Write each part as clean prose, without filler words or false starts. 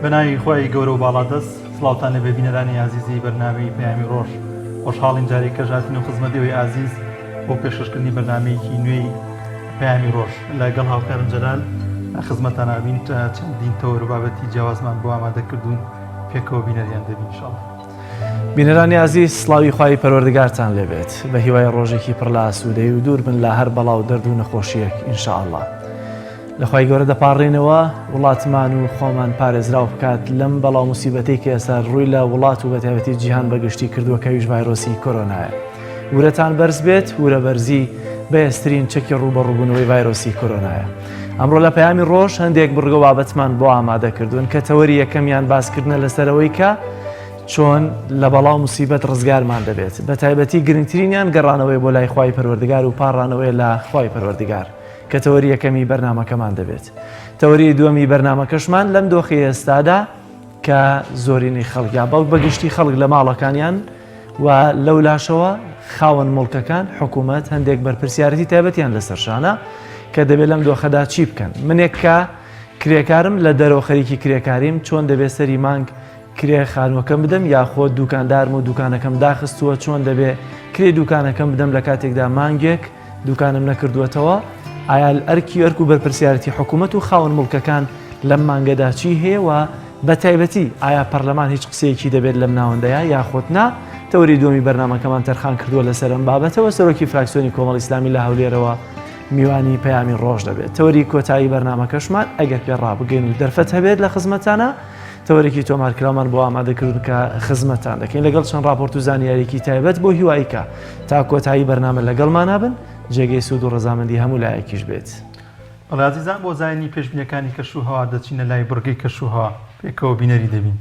بەناوی خوای گەورە و باڵادەست سڵاوتان لێبێ بینەرانی ئازیزی بەرنامەی پەیامی ڕۆژ خۆشحاڵین جارێک کەش هاتین و خزمەت ئێوەی ئازیز بۆ پێشکەشکردنی بەرنامەیەکی نوێی پەیامی ڕۆژ لەگەڵ هاوکارم جەلال خزمەتان ئابین چەندین تەوەر و بابەتی جیاوازمان بۆ ئامادە کردوون پێکەوە بینەریان دەبین ئینشاڵڵا. بینەرانی ئازیز سڵاوی خوای پەروەردگارتان لێبێت بە هیوای ڕۆژێکی پڕ لە ئاسوودەی و دوور بن لە هەر بەڵا و دەرد و نەخۆشیەک ان شاء اللە. لە خوای گەورە دەپاڕێینەوە وڵاتمان و خۆمان پارێزراو بکات لەم بەڵا و موسیبەتەی کە ئێستا ڕووی لە وڵات و بەتایبەتی جیهان بەگشتی کردووە کە ئەویش ڤایرۆسی کۆرۆنایە. ورەتان بەرز بێت، ورە بەرزی بەهێزترین چەکی ڕووبەڕووبوونەوەی ڤایرۆسی کۆرۆنایە. ئەمڕۆ لە پەیامی ڕۆژ هەندێک بڕگە و بابەتمان بۆ ئامادە کردوون کە تەوەری یەکەمیان باسکردنە لەسەرەوەی کە چۆن لە بەڵا و موسیبەت ڕزگارمان دەبێت بە تایبەتی گرنگترینیان گەڕانەوەی بۆ لای خوای پەروەردگار و پاڕانەوەی لە خوای پەروەردگار کە تەوەری یەکەمی بەرنامەکەمان دەبێت. تەوەری دووەمی بەرنامەکەشمان لەم دۆخی ئێستادا کە زۆرینەی خەڵک یا بەڵک بەگشتی خەڵک لە ماڵەکانیان و لەو لاشەوە خاوەن موڵکەکان حکوومەت هەندێک بەرپرسیارەتی تایبەتیان لەسەر شانە کە دەبێت لەم دۆخەدا چی بکەن منێک کە کرێکارم لە دەرەوە خەریکی کرێکاریم چۆن دەبێت سەری مانگ کرێ خانووەکەم بدەم یاخۆ دوکاندارم و دوکانەکەم داخستووە چۆن دەبێ کرێ دوکانەکەم بدەم لە کاتێکدا مانگێک دوکانم نەکردووەتەوە ئایا ئەرکی ئەرک و بەرپرسیارەتی حکوومەت و خاوەن موڵکەکان لەم مانگەدا چی هەیە و بە تایبەتی ئایا پەرلەمان هیچ قسەیەکی دەبێت لەم ناوەندەیە یاخود نا تەوەری دووەمی بەرنامەکەمان تەرخان کردووە لەسەر ئەم بابەتەوە سەرۆکی فراکسیۆنی کۆمەڵی ئیسلامی لە هەولێرەوە میوانی پەیامی ڕۆژ دەبێت تەوەری کۆتایی بەرنامەکەشمان ئەگەر پێ ڕابگەین و دەرفەت هەبێت لە خزمەتانە تەوەرێکی تۆمارکراومان بۆ ئامادەکردن کە خزمەتتان دەکەین لەگەڵ چەند ڕاپۆرت و زانیاریکی تایبەت بۆ هیوایی کە تا کۆتایی بەرنامە لەگەڵمانا بن جێگەی سوود و ڕەزامەندی هەموو لایەکیش بێت. بەڵێ ئازیزان بۆ زانینی پێشبینیەکانی کەش و هەوا دەچینە لای بڕگەی کەش و هەوا پێکەوە بینەری دەبین.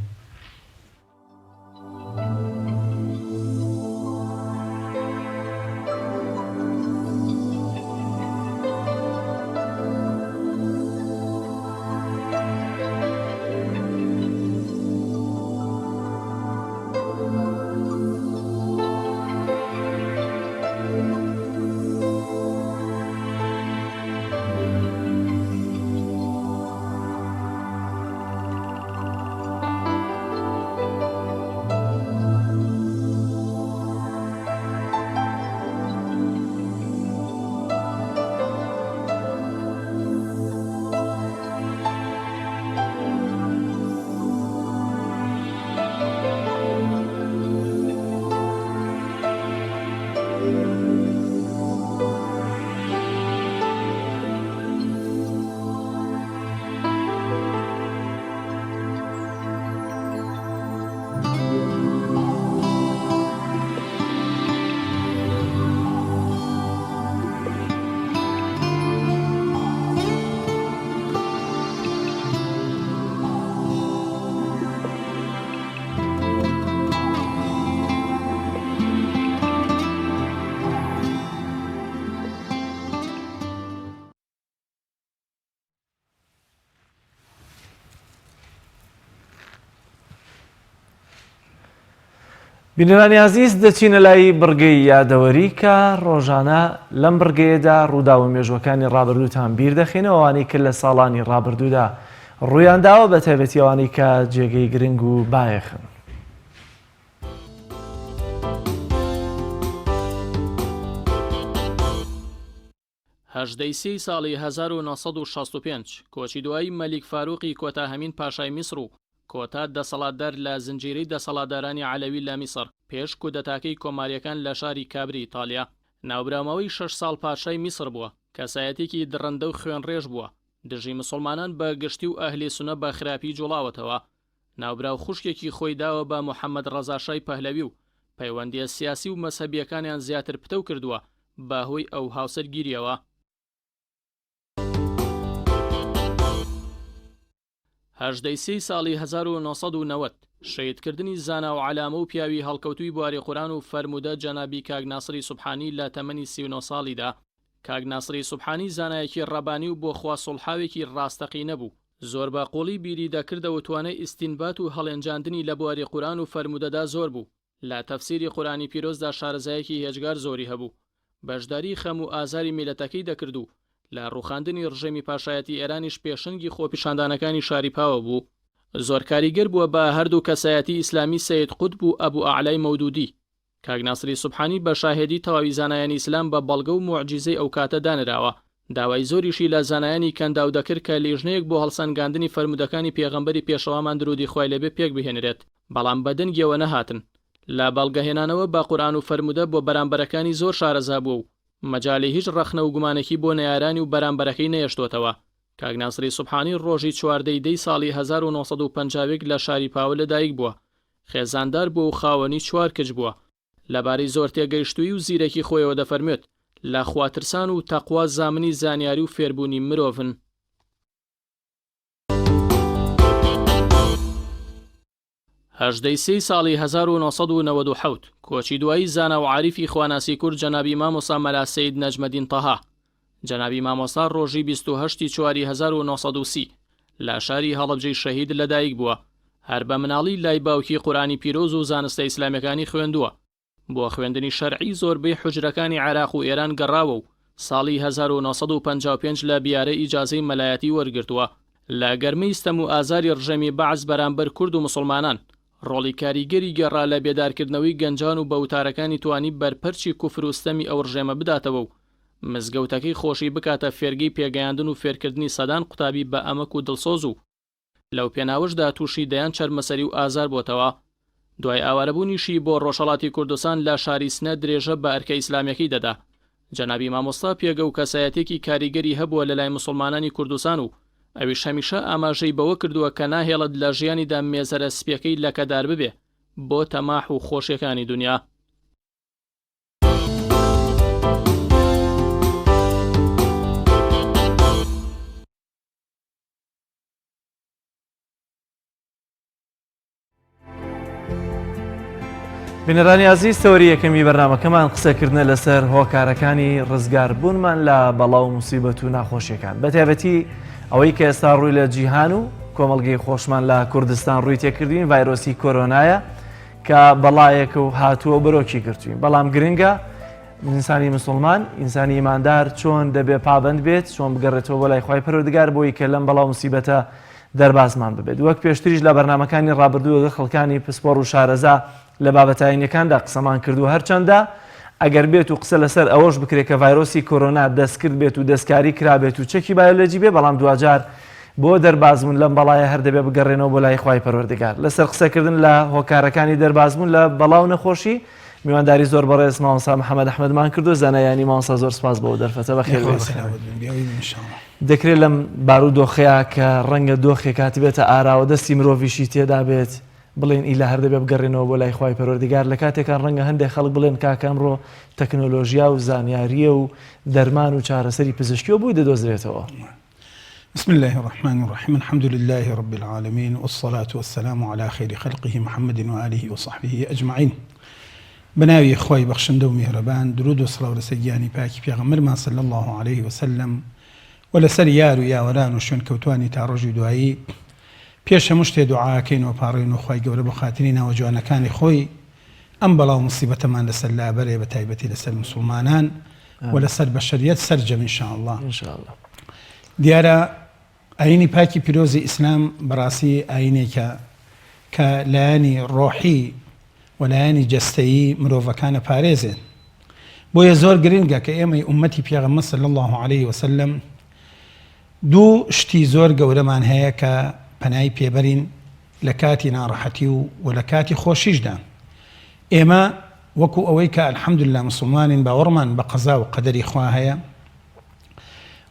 بینەرانی ئازیز دەچینە لای بڕگەی یادەوەری کە ڕۆژانە لەم بڕگەیەدا ڕووداوە مێژوەکانی ڕابردووتان بیر دەخینەوە ئەوانەی کە لە ساڵانی ڕابردوودا ڕوویان داوە بە تایبەتی ئەوانەی کە جێگەی گرنگ و بایەخن. هەژدەی سێی ساڵی 1965 کۆچی دوایی مەلیک فاروقی کۆتاهەمین پاشای میسر و کۆتا دەسەڵاتدار لە زنجیرەی دەسەڵاتدارانی عەلەوی لە میسر پێش کودەتاکەی کۆمارییەکان لە شاری کابری ئیتالیا. ناوبراو ماوەی شەش ساڵ پادشای میسر بووە، کەسایەتیەکی دڕندە و خوێنڕێژ بووە، دژی مسوڵمانان بە گشتی و ئەهلی سونە بە خراپی جوڵاوەتەوە. ناوبراو خوشکێکی خۆی داوە بە محەمەد ڕەزا شای پەهلەوی و پەیوەندییە سیاسی و مەزهەبییەکانیان زیاتر پتەو کردووە بە هۆی ئەو هاوسەرگیرییەوە. هەژدەی سێی ساڵی 1990، شەهیدکردنی زانا و عەلامە و پیاوی هەڵکەوتووی بواری قورئان و فەرموودە جەنابی کاک ناسری سوبحانی لە تەمەنی 39 ساڵیدا. کاک ناسری سوبحانی زانایەکی ڕەبانی و بۆ خوا سوڵحاوێکی ڕاستەقینە بوو. زۆر بە قووڵی بیری دەکردەوە توانای ئیستینبات و هەڵێنجاندنی لە بواری قورئان و فەرموودەدا زۆر بوو. لە تەفسیری قورئانی پیرۆزدا شارەزایەکی هێجگار زۆری هەبوو. بەشداری خەم و ئازاری میللەتەکەی دەکرد و لە ڕووخاندنی ڕژێمی پاشایەتی ئێرانیش پێشەنگی خۆپیشاندانەکانی شاری پاوە بوو. زۆر کاریگەر بووە بە هەردوو کەسایەتی ئیسلامی سەید قوتب و ئەبو ئەعلای مەودودی. کاک ناسری سوبحانی بە شاهێدی تەواوی زانایانی ئیسلام بە بەڵگە و موعجیزەی ئەو کاتە دانراوە. داوای زۆریشی لە زانایانی کەنداو دەکرد کە لیژنەیەک بۆ هەڵسەنگاندنی فەرموودەکانی پێغەمبەری پێشەوامان دروودی خوای لێبێ پێک بهێنرێت، بەڵام بە دەنگیەوە نەهاتن. لە بەڵگەهێنانەوە بە قورئان و فەرموودە بۆ بەرامبەرەکانی زۆر شارەزا بووە و مەجالی هیچ ڕەخنە و گومانێکی بۆ نەیارانی و بەرامبەرەکەی نەیەشتۆتەوە. کاک ناسری سوبحانی ڕۆژی 14 ی دەی ساڵی 1951 لە شاری پاوە لەدایک بووە. خێزاندار بووە و خاوەنی چوار کچ بووە. لەبارەی زۆر تێگەیشتوویی و زیرەکی خۆیەوە دەفەرموێت، لە خواترسان و تەقوا زامنی زانیاری و فێربوونی مرۆڤن. هەژدەی سێی ساڵی 1997 کۆچی دوایی زانا و عاریفی خواناسی کورد جەنابی مامۆستا مەلا سەید نەجمەدین تەها جەنابی مامۆستا ڕۆژی 28 ی چواری 1930 لە شاری هەڵەبجەی شەهید لەدایک بووە هەر بە مناڵی لای باوکی قورئانی پیرۆز و زانستە ئیسلامیەکانی خوێندووە بۆ خوێندنی شەرعی زۆربەی حوجرەکانی عێراق و ئێران گەڕاوە و ساڵی 1955 لە بیارە ئیجازەی مەلایەتی وەرگرتووە. لە گەرمەی ستەم و ئازاری ڕژێمی بەعس بەرامبەر کورد و موسڵمانان، ڕۆڵی کاریگەری گێڕا لە بێدارکردنەوەی گەنجان و بە وتارەکانی توانی بەرپەرچی کوفر و ستەمی ئەو ڕژێمە بداتەوە و مزگەوتەکەی خۆشی بکاتە فێرگەی پێگەیاندن و فێرکردنی سەدان قوتابی بە ئەمەک و دڵسۆز و لەو پێناوەشدا تووشی دەیان چەرمەسەری و ئازار بۆتەوە. دوای ئاوارەبوونیشی بۆ ڕۆژهەڵاتی کوردستان لە شاری سنە درێژە بە ئەرکە ئیسلامیەکەی دەدا. جەنابی مامۆستا پێگە و کەسایەتیەکی کاریگەری هەبووە لەلای موسڵمانانی کوردستان و ئەویش هەمیشە ئاماژەی بەوە کردووە کە ناهێڵێت لە ژیانیدا مێزەرە سپیەکەی لەکەدار ببێ بۆ تەماح و خۆشیەکانی دونیا. بینەرانی ئازیز تەوەری یەکەمی بەرنامەکەمان قسەکردنە لەسەر هۆکارەکانی ڕزگاربوونمان لە بەڵا و موسیبەت و ناخۆشیەکان بە تایبەتی ئەوەی کە ئێستا ڕووی لە جیهان و کۆمەڵگەی خۆشمان لە کوردستان ڕووی تێکردین ڤایرۆسی کۆرۆنایە کە بەڵایەکە و هاتووە و بەرۆکی گرتوین بەڵام گرنگە ئینسانی مسلمان ئینسانی ئیماندار چۆن دەبێ پابند بێت چۆن بگەڕێتەوە بۆ لای خوای پەروەردگار بۆی کە لەم بەڵا و موسیبەتە دەربازمان ببێت وەک پێشتریش لە بەرنامەکانی ڕابردوو لەگەڵ خەڵکانی پسپۆڕ و شارەزا لە بابەتە ئاینیەکاندا قسەمان کردووە هەرچەندە ئەگەر بێت و قسە لەسەر ئەوەش بکرێت کە ڤایرۆسی کۆرۆنا دەستکرد بێت و دەستکاری کرابێت و چەکی بایۆلۆجی بێ بەڵام دواجار بۆ دەربازبوون لەم بەڵایە هەر دەبێ بگەڕێنەوە بۆ لای خوای پەروەردگار لەسەر قسەکردن لە هۆکارەکانی دەربازبوون لە بەڵا و نەخۆشی میوانداری زۆر بەڕێز مامۆستا محەممەد ئەحمەدمان کردو زانایانی مامۆستا زۆر سپاس بۆ دەرفەتە بەخێر دەکرێت لەم بارودۆخەیە کە ڕەنگە دۆخێک هاتبێتە ئاراوە دەستی مرۆڤیشی تێدا بێت بڵێن ئیلا هەر دەبێ بگەڕێنەوە بۆ لای خوای پەروەردگار لە کاتێکان ڕەنگە هەندێک خەڵک بڵێن کاکە ئەمڕۆ تەکنۆلۆژیا و زانیاریە و دەرمان و چارەسەری پزیشکیەوە بۆی دەدۆزرێتەوە. بسم اللە الرحمن الرحیم الحمد للە رب العالمین والصلاة والسلام علی خیر خلقه محمد و آله و صحبه اجمعین بەناوی خوای بەخشندە و میهرەبان درود و سڵاو لەسەر گیانی پاکی پێغەمبەرمان صلی اللە علیه وسلم و لەسەر یار و یاوەران و شوێنکەوتوانی تا ڕۆژی دوایی پێش هەموو شتێ دوعاکەین و پاڕێین و خوای گەورە بۆ خاتری ناوە جوانەکانی خۆی ئەم بەڵا و موسیبەتەمان لەسەر لابەرێ بە تایبەتی لەسەر موسوڵمانان و لەسەر بەشەریەت سەرجەم ان شاء اللە. دیارە ئاینی پاکی پیرۆزی ئیسلام بەڕاستی ئاینێکە کە لایەنی ڕۆحی و لایەنی جەستەیی مرۆڤەکان ئەپارێزێت بۆیە زۆر گرنگە کە ئێمەی ئومەتی پێغەمبەر صلی اللە علیه وسلم دوو شتی زۆر گەورەمان هەیە کە پەنای پێبەرین لە کاتی ناڕەحەتی و وە لە کاتی خۆشیشدا ئێمە وەکو ئەوەی کە الحمدللە مسوڵمانین باوەڕمان بە قەزا و قەدەری خوا هەیە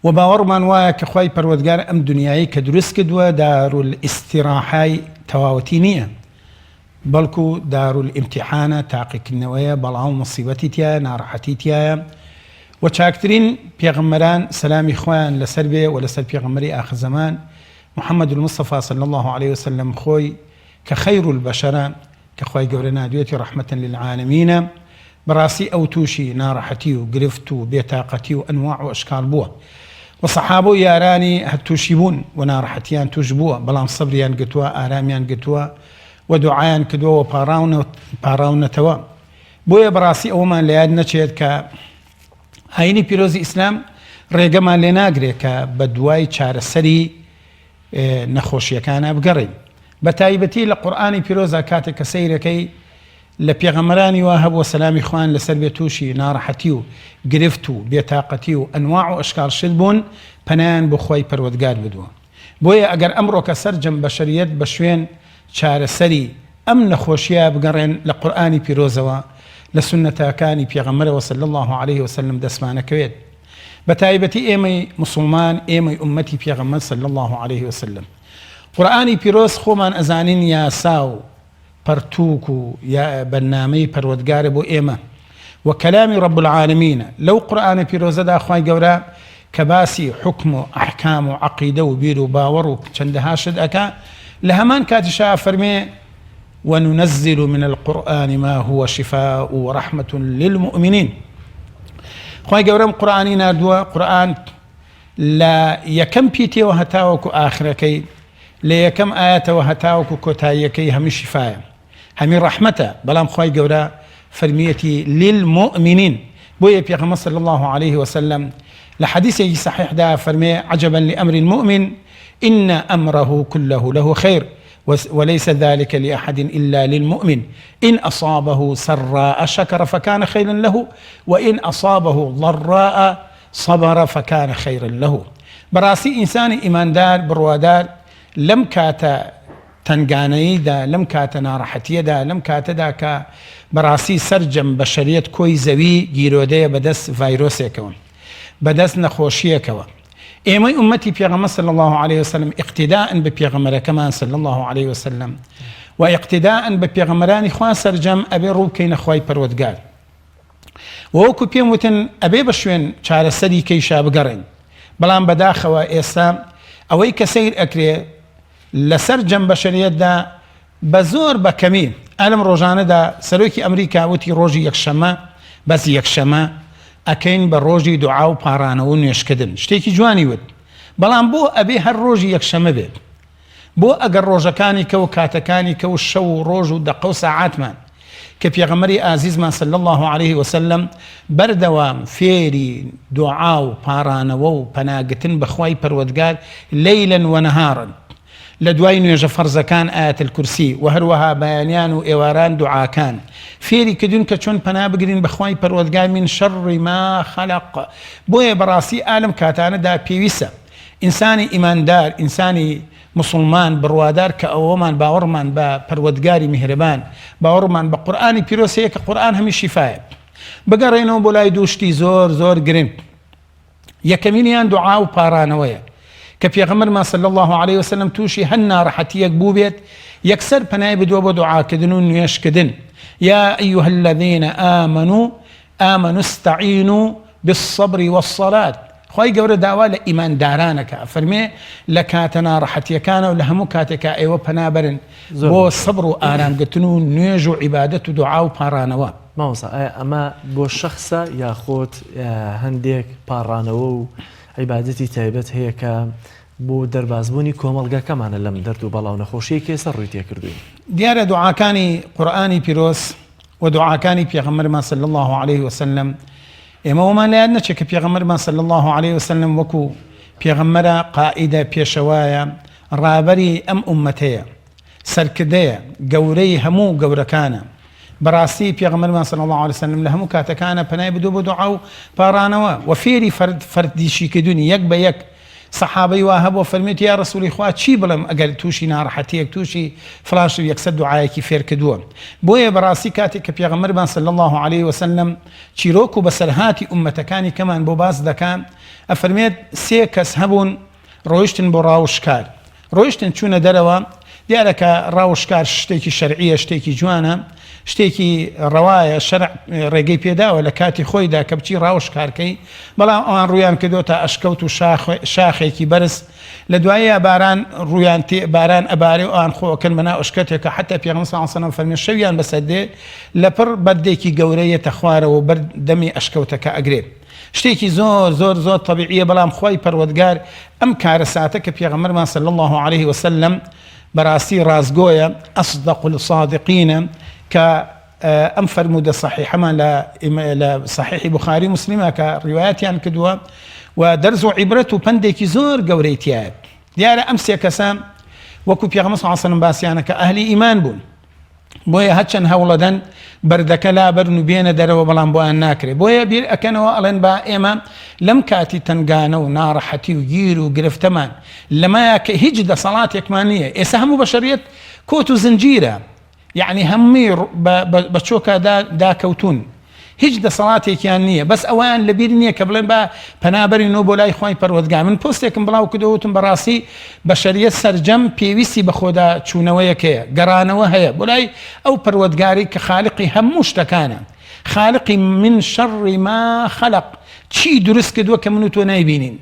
و باوەڕمان وایە کە خوای پەروەردگار ئەم دنیایەی کە دروست کردووە دارولئیستیراحای تەواوەتی نییە بەڵکو دارولئیمتیحانە تاقیکردنەوەیە بەڵا و موسیبەتی تیایە ناڕەحەتی تیایە و چاکترین پێغەمبەران سەلامی خوایان لەسەر بێ و لەسەر پێغەمبەری ئاخر زەمان محمد المصطفی صلی اللە علیە وسلم خۆی کە خیر البشرە کە خوای گەورە نادوێتی رحمە للعالمینە بەڕاستی ئەو تووشی ناڕەحەتی و گرفت و بێتاقەتی و ئەنواع و ئەشکال بووە و سەحابە و یارانی هەر تووشی بوون و ناڕەحەتیان تووش بووە بەڵام سەبریان گرتووە ئارامیان گرتووە و دوعایان کردووە و پاڕاونەتەوە بۆیە بەڕاستی ئەوەمان لە یاد نەچێت کە ئاینی پیرۆزی ئیسلام ڕێگەمان لێ ناگرێت کە بە دوای چارەسەری نەخۆشیەکانە بگەڕێین. بە تایبەتی لە قورئانی پیرۆزا کاتێک کە سەیرەکەی لە پێغەمبەرانی وا هەبووە سەلامی خوایان لەسەر بێت تووشی ناڕەحەتی و گرفت و بێتاقەتی و ئەنواع و ئەشکال شت بوون پەنایان بۆ خوای پەروەردگار بردووە بۆیە ئەگەر ئەمڕۆکە سەرجەم بەشەریەت بە شوێن چارەسەری ئەم نەخۆشیە بگەڕێن لە قورئانی پیرۆزەوە لە سوننەتاکانی پێغەمبەرەوە صلی اللە علیه وسلم دەستمانەکەوێت بە تایبەتی ئێمەی موسڵمان ئێمەی ئوممەتی پێغەمبەر صلی اللە علیه وسلم قورئانی پیرۆز خۆمان ئەزانین یاسا و پەرتووک و بەرنامەی پەروەردگارە بۆ ئێمە و کەلامی رب العالمینە لەو قورئانە پیرۆزەدا خوای گەورە کە باسی حوکم و ئەحکام و عەقیدە و بیر و باوەڕ و چەندەها شت ئەکا لە هەمان کاتیشا ئەفەرمێ وننزل من القرآن ما هو شفاء ورحمة للمؤمنین خوای گەورەم قورئانی ناردووە قورئان لە یەکەم پیتەوە هەتاوەکو ئاخرەکەی لە یەکەم ئایەتەوە هەتاوەکو کۆتاییەکەی هەمووی شیفایە هەمی ڕەحمەتە بەڵام خوای گەورە فەرمیەتی للمؤمنین بۆیە پێغەمبەر صلی الله علیه وسلم لە حەدیثێکی صحیحدا فەرمێ عجبا لأمر المؤمن إن أمره كله له خير وليس ذلك لأحد إلا للمؤمن إن أصابه سراء شكر فكان خيرا له وإن أصابه ضراء صبر فکان خیرا له بەڕاستی ئینسانی ئیماندار بڕوادار لەم کاتە تەنگانەیدا لەم کاتە ناڕەحەتیەدا لەم کاتەدا کە بەڕاستی سەرجەم بەشەریەت کۆی زەوی گیرۆدەیە بەدەست ڤایرۆسێکەوە بەدەست نەخۆشیەکەوە ئێمەی ئومەتی پێغەمبەر صلی الله علیه وسلم اقتداء بە پێغەمبەرەکەمان صلی الله علیه وسلم و اقتداء بە پێغەمبەرانی خوا سەرجەم ئەبێ ڕوو بکەینە خوای پەروەردگار وە وەکو پێم وتن ئەبێ بە شوێن چارەسەری کەیشا بگەڕێن بەڵام بەداخەوە ئێستا ئەوەی کە سەیر ئەکرێ لەسەر جەم بەشەریەتدا بە زۆر بە کەمی ئەلم ڕۆژانەدا سەرۆکی ئەمریکا وتی ڕۆژی یەکشەمە بەس یەکشەمە ئەکەین بە ڕۆژی دوعا و پاڕانەوە و نوێشکردن شتێکی جوانی وت بەڵام بۆ ئەبێ هەر ڕۆژی یەکشەمە بێت بۆ ئەگەر ڕۆژەکانی کە و کاتەکانی کە و شەو و ڕۆژ و دەقە و سەعاتمان کە پێغەمبەری ئازیزمان صلی اللە علیه وسلم بەردەوام فێری دوعا و پاڕانەوە و پەناگتن بە خوای پەروەردگار لیلا و نهارا لە دوای نوێژە فەرزەکان آیە الکرسی و هەروەها بەیانیان و ئێواران دوعاکان فێری کردوین کە چۆن پەنا بگرین بە خوای پەروەردگار من شر ما خلق بۆیە بەڕاستی ئا لەم کاتانەدا پێویستە ئینسانی ئیماندار، ئینسانی موسڵمان بڕوادار کە ئەوەمان باوەڕمان بە پەروەردگاری میهرەبان، باوەڕمان بە قورئانی پیرۆز هەیە کە قورئان هەمی شیفایە. بگەڕێینەوە بۆ لای دوو شتی زۆر زۆر گرنگ. یەکەمینیان دوعا و پاڕانەوەیە کە پێغەمبەرمان صلی اللە علیه وسلم تووشی هەر ناڕەحەتییەک بووبێت یەکسەر پەنای بدووە بۆ دوعاکردن و نوێژکردن. یا ایها الذین آمنوا آمنوا استعینوا بالصبر والصلاة خوای گەورە داوا لە ئیمانداران ئەکا ئەفەرمێ لە کاتە ناڕەحەتیەکانە و لە هەموو کاتێکا ئێوە پەنا بەرن بۆ سەبر و ئارامگرتن و نوێژ و عیبادەت و دوعا و پاڕانەوە. مامۆستا ئایا ئەمە بۆ شەخسە یاخود هەندێک پاڕانەوە و عیبادەتی تایبەت هەیە کە بۆ دەربازبوونی کۆمەڵگەکەمانە لەم دەرد و بەڵا و نەخۆشیەی کە ئێستا ڕووی تێکردووین؟ دیارە دوعاکانی قورئانی پیرۆز و دوعاکانی پێغەمبەرمان صلی اللە علیه وسلم ئێمە وەمان لە یاد نەچێت کە پێغەمبەرمان صلی اللە علیه وسلم وەکو پێغەمبەرە قائیدە پێشەوایە ڕابەری ئەم ئوممەتەیە سەرکردەیە گەورەی هەموو گەورەکانە بەڕاستی پێغەمبەرمان صلی اللە علیه وسلم لە هەموو کاتەکانە پەنای بدۆ بۆ دوعا و پاڕانەوە و فێری فەرد فەردیشی کردوونی یەک بە یەک سەحابەی وا هەبووە فەرموویەتی یا ڕەسوڵی خوا چی بڵێم ئەگەر تووشی ناڕەحەتیەک تووشی فڵان شت یەکسەر دوعایەکی فێر کردووە بۆیە بەڕاستی کاتێک کە پێغەمبەرمان صلی اللە علیه وسلم چیرۆک و بەسەرهاتی ئوممەتەکانی کەمان بۆ باس دەکا ئەفەرمێت سێ کەس هەبوون ڕۆیشتن بۆ ڕاو و شکار ڕۆیشتن چوونە دەرەوە، دیارە کە ڕاو و شکار شتێکی شەرعییە، شتێکی جوانە، شتێکی ڕەوایە، شەرع ڕێگەی پێداوە لە کاتی خۆیدا کە بچی ڕاو و شکار کەی، بەڵام ئەوان ڕوویان کردۆتە ئەشکەوت و شاخ، شاخێکی بەرز، لە دواییا باران ڕوویان تێ، باران ئەبارێ و ئەوان خۆ ئەکەن بەناو ئەشکەوتێکا، حەتا پێغەمبەر صلی اللە علیە و سلم فەرمی شەویان بەسەر دێ، لەپڕ بەردێکی گەورە یەتە خوارەوە و بەر دەمی ئەشکەوتەکە ئەگرێ. شتێکی زۆر زۆر زۆر تەبیعیە بەڵام خوای پەروەردگار ئەم کارەساتە کە پێغەمبەرمان صلی اللە علیه وسلم بەڕاستی ڕاستگۆیە اصدق الصادقین کە ئەم فەرموودە صحیحەمان لە لە صحیحی بخاری مسلمە کە ڕیوایەتیان کردووە و دەرز و عیبرەت و پەندێکی زۆر گەورەی تایە دیارە ئەم سێ کەسە وەکو پێغەمبەر صلی اللە علیه و سلم باسیانە کە ئەهلی ئیمان بوون. بۆیە هەرچەند هەوڵەدەن بەردەکە لابەرن و بێنە دەرەوە بەڵام بۆیان ناکرێت بۆیە بیر ئەکەنەوە ئەڵێن با ئێمە لەم کاتی تەنگانە و ناڕەحەتی و گیر و گرفتەمان لەمایە کە هیچ دەسەڵاتێکمان نییە ئێستا هەموو بەشەریەت کۆت و زنجیرە یعنی هەمووی بە چۆکا داکەوتون هیچ دەسەڵاتێکیان نییە بەس ئەوەیان لەبیر نییە کە بڵێن با پەنا بەرینەوە بۆ لای خوای پەروەردگار من پۆستێکم بڵاو کردەوە وتم بەڕاستی بەشەریەت سەرجەم پێویستی بە خۆدا چوونەوەیەک هەیە گەڕانەوە هەیە بۆ لای ئەو پەروەردگاری کە خالقی هەموو شتەکانە خالقی من شەڕی ما خەلق چی دروست کردووە کە من و تۆ نایبینین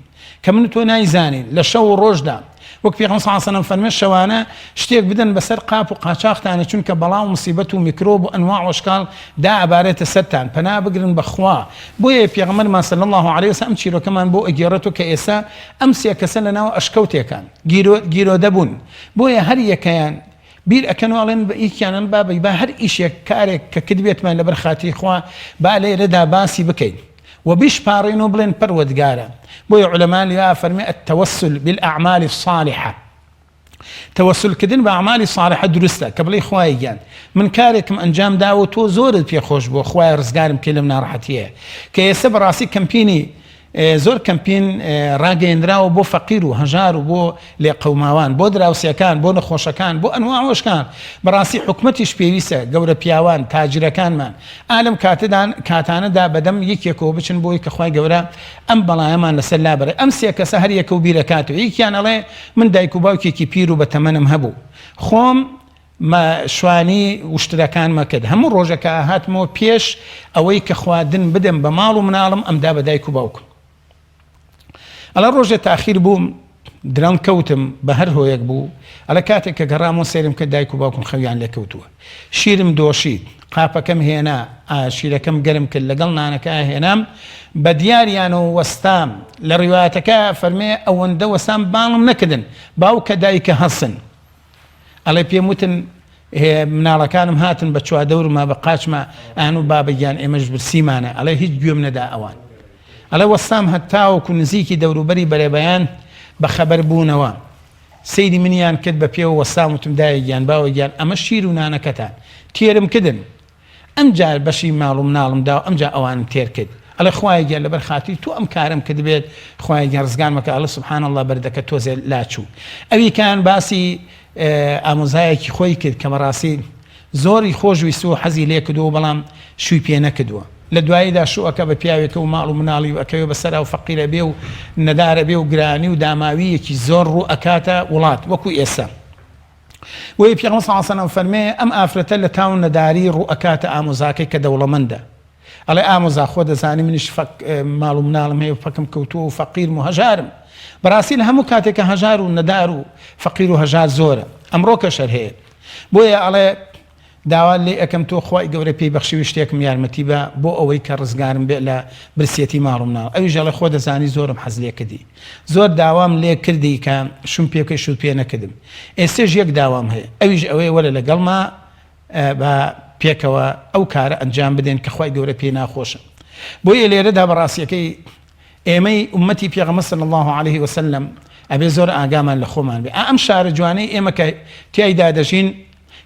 کە من و تۆ نایزانین لە شەو و ڕۆژدا وەک پێغەمبەر صلی اللە علیه و سلم فەرمووی شەوانە شتێک بدەن بەسەر قاپ و قاچاختانە چونکە بەڵا و مصیبەت و میکرۆب و ئەنواع و ئەشکال دائەبارێتە سەرتان پەنا بگرن بە خوا بۆیە پێغەمبەرمان صلی اللە علیه و سلم ئەم چیرۆکەمان بۆ ئەگێڕێتەوە کە ئێستا ئەم سێ کەسە لەناو ئەشکەوتێکان گیرۆدە بوون بۆیە هەر یەکەیان بیر ئەکەن و ئەڵێن بە یەکیان ئەم بابەی با هەر ئیشێک کارێک کە کردبێتمان لەبەر خاتری خوا با لێرەدا باسی بکەین و بیشپاڕێن و بڵێن پەروەردگارە بۆیە عولەما لێ ئەفەرمێ التوسل بالاعمال الصالحە تەوەسل کردن بە ئەعمالی صالحە دروستە کە بڵێی خوایە گیان من کارێکم ئەنجام داوە تۆ زۆرت پێ خۆش بووە خوایە ڕزگارم بکەی لەم ناڕەحەتیەیە کە ئێستا بەڕاستی کەمپینی زۆر کەمپین ڕاگەیەندراوە بۆ فەقیر و هەژار و بۆ لێقەوماوان بۆ دراوسێکان بۆ نەخۆشەکان بۆ ئەنواع و ئەشکال بەڕاستی حکومەتیش پێویستە گەورە پیاوان تاجرەکانمان ئا لەم کاتەدان کاتانەدا بەدەم یەکێکەوە بچن بۆی کە خوای گەورە ئەم بەڵایەمان لەسەر لابەرێ ئەم سێ کەسە هەر یەکە و بیرەکاتەوە یەکیان ئەڵێ من دایک و باوکێکی پیر و بەتەمەنم هەبوو خۆم مە شوانی وشترەکانمە کرد هەموو ڕۆژە کە ئەهاتمەوە پێش ئەوەی کە خواردن بدەم بە ماڵ و مناڵم ئەمدا بە دایک و باوکم ئەڵێ ڕۆژێ تاخیر بووم درەنگ کەوتم بە هەر هۆیەک بوو ئەڵێ کاتێک کە گەڕامەوە سەیرم کرد دایک و باوکم خەویان لێ کەوتووە شیرم دۆشی قاپەکەم هێنا شیرەکەم گەرم کرد لەگەڵ نانەکە هێنام بە دیاریانەوە وەستام لە ڕیوایەتەکە فەرمێ ئەوەندە وەستام باڵم نەکردن باوکە دایکە هەسن ئەڵێ پێم وتن مناڵەکانم هاتن بە چوادەورما بە قاچما ئان و بابە گیان ئێمەش برسیمانە ئەڵێ هیچ گوێم نەدا ئەوان ئەڵێ وەستام هەتاوەکو نزیکی دەوروبەری بەرەبەیان بە خەبەر بوونەوە سەیری منیان کرد بە پێوە وەستام وتم دایە گیان باوە گیان ئەمە شیر و نانەکەتان تێرم کردن ئەمجار بەشی ماڵ و مناڵم دا و ئەمجا ئەوانم تێر کرد ئەڵێ خوایە گیان لەبەر خاتری تۆ ئەم کارەم کردبێت خوایە گیان ڕزگارم بکە ئەڵێ سبحان اللە بەردەکە تۆزێ لاچوو ئەویکان باسی ئامۆزایەکی خۆی کرد کە بەڕاستی زۆری خۆش ویستووە حەزی لێ کردووە بەڵام شووی پێ نەکردووە لە دواییدا شووەکە بە پیاوێکە و ماڵ و مناڵی و ئەکەوێ بەسەرا و فەقیرە بێ و نەدارە بێ و گرانی و داماوییەکی زۆر ڕوو ئەکاتە وڵات وەکو ئێستا بۆیە پێغەمبەر صلی اللە علیه و سلم فەرمێ ئەم ئافرەتە لە تاو نەداری ڕوو ئەکاتە ئامۆزاکەی کە دەوڵەمەندە ئەڵێ ئامۆزا خۆ دەزانی منیش فەک ماڵ و مناڵم هەیە و فەکم کەوتووە و فەقیرم و هەژارم بەڕاستی لە هەموو کاتێکە هەژار و نەدار و فەقیر و هەژار زۆرە ئەمڕۆ کەشەر هەیە بۆیە ئەڵێ داوات لێ ئەکەم تۆ خوای گەورە پێی بەخشیوی شتێکم یارمەتی بە بۆ ئەوەی کە ڕزگارم بێ لە برسیەتی ماڵ و مناڵ ئەویش ئەڵێ خۆ دەزانی زۆرم حەز لێ کردی زۆر داوام لێ کردی کە شوم پێ بکەی شوت پێ نەکردم ئێستێش یەک داوام هەیە ئەویش ئەوەیە وەرە لەگەڵما با پێکەوە ئەو کارە ئەنجام بدەین کە خوای گەورە پێی ناخۆشە بۆیە لێرەدا بەڕاستیەکەی ئێمەی ئوممەتی پێغەمبەر صلی اللە علیه وسلم ئەبێ زۆر ئاگامان لە خۆمان بێ ئا ئەم شارە جوانەی ئێمە کە تیایدا دەژین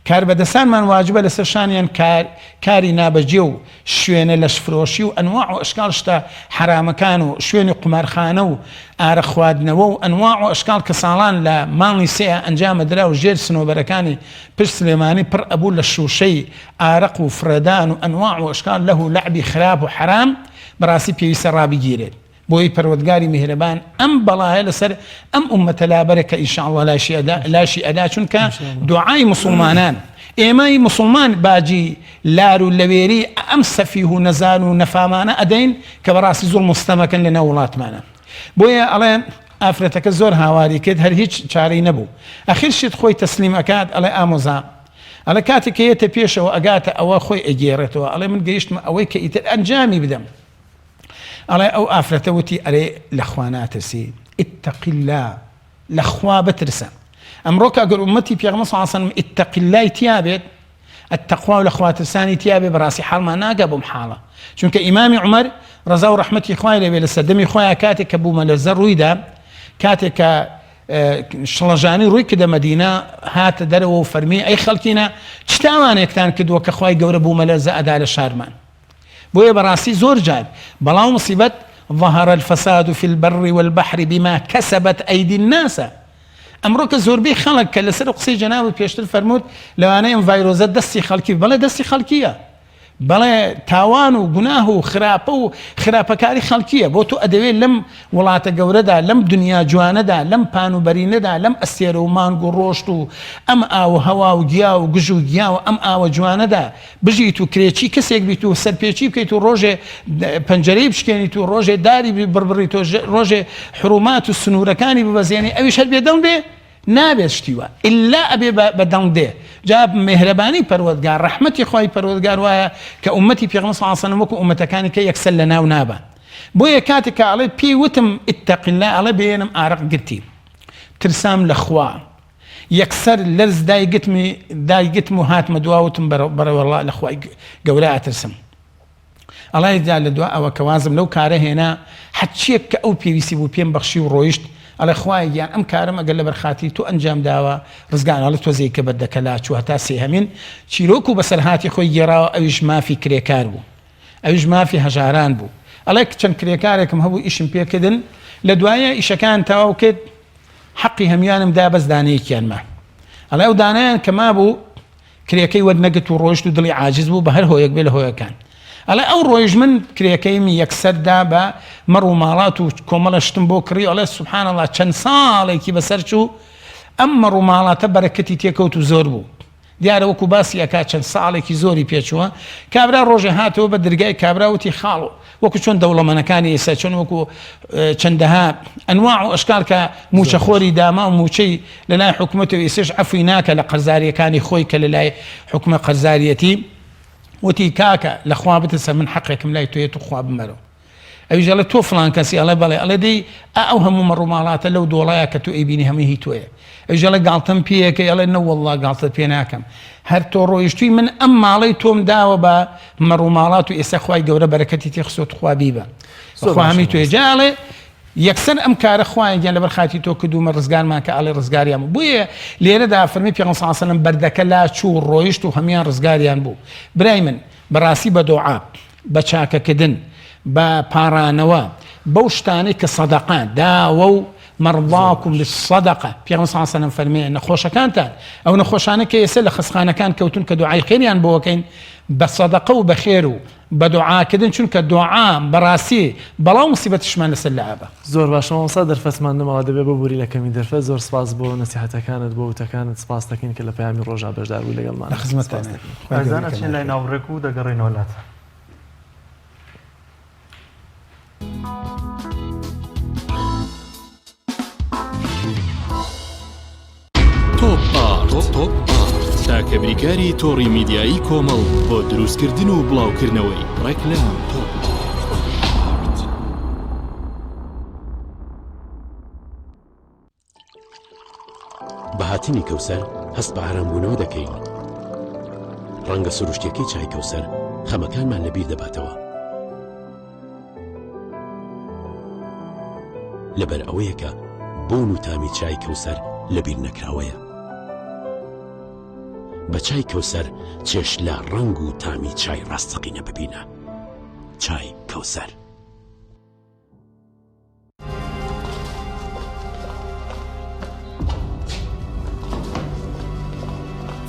کاربەدەسانمان واجبە لەسەر شانیان کار کاری نابەجێ و شوێنە لەشفرۆشی و ئەنواع و ئەشکال شتە حەرامەکان و شوێنی قومارخانە و ئارەق خواردنەوە و ئەنواع و ئەشکال کە ساڵان لە ماڵی سێ ئەنجامە درا و ژێر سنۆبەرەکانی پشت سلێمانی پڕ ئەبوو لە شوشەی ئارەق و فڕێدان و ئەنواع و ئەشکال لەهو لەعبی خراپ و حەرام بەڕاستی پێویستە ڕابگیرێت بۆیە پەروەردگاری میهرەبان ئەم بەڵایە لەسەر ئەم ئومەتە لابەرێ کە ان شاء اللە لاشی ئەدا لاشی ئەدا چونکە دوعای موسڵمانان ئێمەی موسڵمان باجی لار و لەوێری ئەم سەفیه و نەزان و نەفامانە ئەدەین کە بەڕاستی زوڵم و ستەمەکەن لەناو وڵاتمانە بۆیە ئەڵێ ئافرەتەکە زۆر هاواری کرد هەر هیچ چارەی نەبوو ئەخیر شت خۆی تەسلیم ئەکات ئەڵێ ئامۆزا ئەڵێ کاتێک کە یەتە پێشەوە ئەگاتە ئەوە خۆی ئەگێڕێتەوە ئەڵێ من گەیشتمە ئەوەی کە ئیتر ئەنجامی بدەم ئەڵێ ئەو ئافرەتە وتی ئەرێ لە خوا ناترسی اتق اللە لە خوا بترسە ئەمڕۆ کە ئەگەر ئومەتی پێغەمبەر صلی اللە علیه و سلم اتق اللە تیا بێت التقوا و لە خواترسانی تیا بێ بەڕاستی حاڵمان ناگا بۆم حاڵە چونکە ئیمامی عومەر ڕەزا و ڕەحمەتی خوای لێ بێ لە سەردەمی خۆیان کاتێک کە بوومەلەرزە ڕوویدا کاتێک کە. شڵەژانی ڕووی کردە مەدینە هاتە دەرەوە و فەرمی ئەی خەڵکینە چ تاوانێکتان کردووە کە خوای گەورە بوومەلەرزە ئەدا لە شارمان بۆیە بەڕاستی زۆر جار بەڵا و مصیبەت ظهر الفساد فی البر والبحر بما کسبت ایدی الناس ئەمڕۆ کە زۆربەی خەڵک کە لەسەر قسەی جەنابت پێشتر فەرمووت لەوانەیە ئەم ڤایرۆزە دەستی خەڵکی بەڵێ دەستی خەڵکیە بەڵێ تاوان و گوناه و خراپە و خراپەکاری خەڵکییە، بۆ تۆ ئەدەوێ لەم وڵاتە گەورەدا، لەم دنیا جوانەدا، لەم پان و بەرینەدا، لەم ئەستێرە و مانگ و ڕۆژت و ئەم ئاو و هەوا و گیا و گژ و گیا و ئەم ئاوە جوانەدا بژیت و کرێچی کەسێک بیت و سەرپێچی بکەیت و ڕۆژێ پەنجەرەی بشکێنیت و ڕۆژێ داری بڕبڕیت و ڕۆژێ حرومات و سنوورەکانی ببەزێنی ئەویش هەر بێدەنگ بێ؟ نابێت شتی وا ئیلا ئەبێ بە دەنگ دێ جا مێهرەبانی پەروەردگار ڕەحمەتی خوای پەروەردگار وایە کە ئومەتی پێغەمبەر صلی اللە علیه و سلم وەکو ئومەتەکانی کە یەکسەر لەناو نابا بۆیە کاتێک کە ئەڵێ پێی وتم اتق اللە ئەڵێ بێنم ئارەق گرتی ترسام لە خوا یەکسەر لەرز دایگتمی دایگتم و هاتمە دوا وتم بەڕێوەڵا لە خوای گەورە ئەترسم ئەڵێ جا لە دوا ئەوە کە وازم لەو کارە هێنا هەرچیەک کە ئەو پێویستی بوو پێم بەخشی و ڕۆیشت، ئەڵێ خوایە گیان ئەم کارەم ئەگەر لەبەر خاتری تۆ ئەنجام داوە ڕزگار ئەڵێ تۆزێک کە بەردەکە لاچوو هەتا سێهەمین چیرۆک و بەسەرهاتی خۆی گێڕاوە ئەویش مافی کرێکار بوو ئەویش مافی هەژاران بوو ئەڵێ چەند کرێکارێکم هەبوو ئیشم پێکردن لە دوایە ئیشەکان تەواو کرد حەقی هەموانم دا بەس دانەیەکیان ما ئەڵێ ئەو دانیان کە مابوو کرێکەی وەرنەگرت و ڕۆیشت و دڵی عاجز بوو بە هەر هۆیەک بێ لە هۆیەکان. ئەڵێ ئەو ڕۆیش من کرێکەیم یەکسەر دا بە مەڕ و ماڵات و کۆمەڵە شتم بۆ کڕی ئەڵێ سبحان اللە چەند ساڵێکی بەسەر چوو ئەم مەڕ و ماڵاتە بەرەکەتی تێکەوت و زۆر بوو. دیارە وەکو باسی ئەکا چەند ساڵێکی زۆری پێچووە کابرا ڕۆژێ هاتەوە بە درگای کابرا وتی خاڵۆ وەکو چۆن دەوڵەمەنەکانی ئێستا چۆن وەکو چەندەها ئەنواع و ئەشکال کە موچەخۆری داما و موچەی لەلای حکومەت و ئێسش عەفوی ناکە لە قەرزاریەکانی خۆی کە لەلای حکومە قەرزاریەتی وتی کاکە لەخوا بترسە من حەقێکم لای تۆیە توخوا بمەرەوە ئەویش ئەڵێ تۆ فڵان کەسی ئەڵێ بەڵێ ئەڵێ دەی ئا ئەو هەموو مەڕ و ماڵاتە لەو دۆڵەیە کە تۆ ئەیبینی هەمووی هی تۆیە ئەویش ئەڵێ گاڵتەم پێیەکەی ئەڵێ نەوەڵڵا گاڵتەت پێ ناکەم هەر تۆ ڕۆیشتووی من ئەم ماڵەی تۆم داوە بە مەڕ و ماڵات و ئێستا خوای گەورە بەرەکەتی تێ خستووە تخوا بیبە خوا هەمی تۆیە جا ئەڵێ یەکسەر ئەم کارە خوایە گیان لەبەر خاتی تۆ کردوومە ڕزگارمان کە ئەڵێ ڕزگاریان بوو بۆیە لێرەدا فەرمی پێغەمبەر صلی الله علیه و سلم بەردەکە لا چوو ڕۆیشت و هەموویان ڕزگاریان بوو برای من بەڕاستی بە دۆعا بە چاکەکردن، بە پاڕانەوە، بەو شتانەی کە سەدەقە، داوە و مەڕضاکم بالصدقە، پێغەمبەر صلی اللە علیه و سلم فەرمووی نەخۆشەکانتان، ئەو نەخۆشانە کە ئێستا لە خەستخانەکان کەوتون کە دوعای خێریان بۆ ئەکەین بە سەدەقە و بە خێر و بە دوعاکردن، چونکە دوعا بەڕاستی بەڵا و موسیبەتیشمان لەسەر لائەبا. زۆر باشە مامۆستا دەرفەتمان نەماوە دەبێ ببوری لە کەمی دەرفەت زۆر سپاس بۆ نەسیحەتەکانت بۆ وتەکانت سپاست دەکەین کە لە پەیامی ڕۆژا بەشدار بووی لەگەڵمان لە سپاست خزمەتتانین دەکەین. خوای ئازیزان گەورە ئەچین کەمان لای خێر. ناوبڕێک و دەگەڕێینەوە لاتان. تۆپ ئارت تاکە بریکاری تۆڕی میدیایی کۆمەڵ بۆ دروستکردن و بڵاوکردنەوەی ڕێکلام. بە هاتنی کەوسەر هەست بە ئارامبوونەوە دەکەین. ڕەنگە سروشتیەکەی چای کەوسەر خەمەکانمان لەبیر دەباتەوە. لەبەر ئەوەیە کە بۆن و تامی چای کەوسەر لەبیر نەکراوەیە. بە چای کەوسەر چێژ لە ڕەنگ و تامی چای ڕاستەقینە ببینە. چای کەوسەر.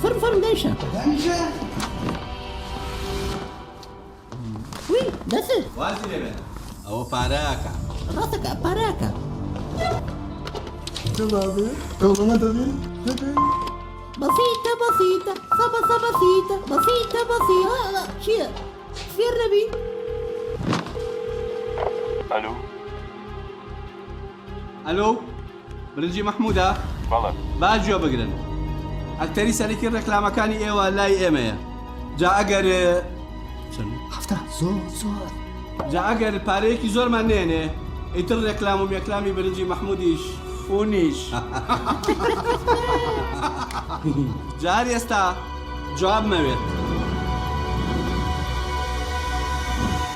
فەرم فەرم دایشە وی دەست وازی لێ بێنە ئەوە پارەکە ڕاستەکە پارەکە بەسیتە بەسیتە سەبە سەبە سیتە بەسیتە بەسیتە چییە فێر نەبی ئەلو ئەلۆ برنجی مەحموودە؟ بەڵێ. با گوێ بگرن ئەکتەری سەرەکی ڕێکلامەکانی ئێوە لای ئێمەیە جا ئەگەر چەند؟ هەفتا زۆر زۆر جا ئەگەر پارەیەکی زۆرمان نێنێ ئیتر ڕێکلام و مێکلامی برنجی مەحموودیش فونیش جا هەر ئێستا جواب مەوێت.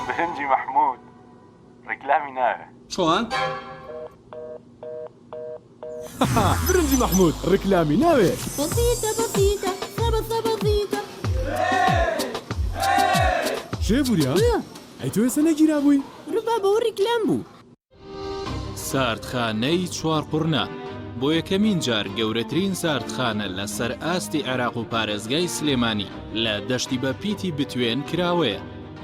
برنجی مەحموود ڕیکلامی ناوێ. چۆن؟ برنجی مەحمود ڕیکلامی ناوێ. بەسیتە بەسیتە سەبەسە بەسیتە. شێ وریا ئەی تۆ ئێستا نەگیرابووی؟ ڕوبابە ئەوە ڕیکلام بوو. ساردخانەی چوارقوڕنە، بۆ یەکەمین جار گەورەترین ساردخانە لە سەر ئاستی عێراق و پارێزگای سلێمانی لە دەشتی بە پیتی بتوێن کراوەیە.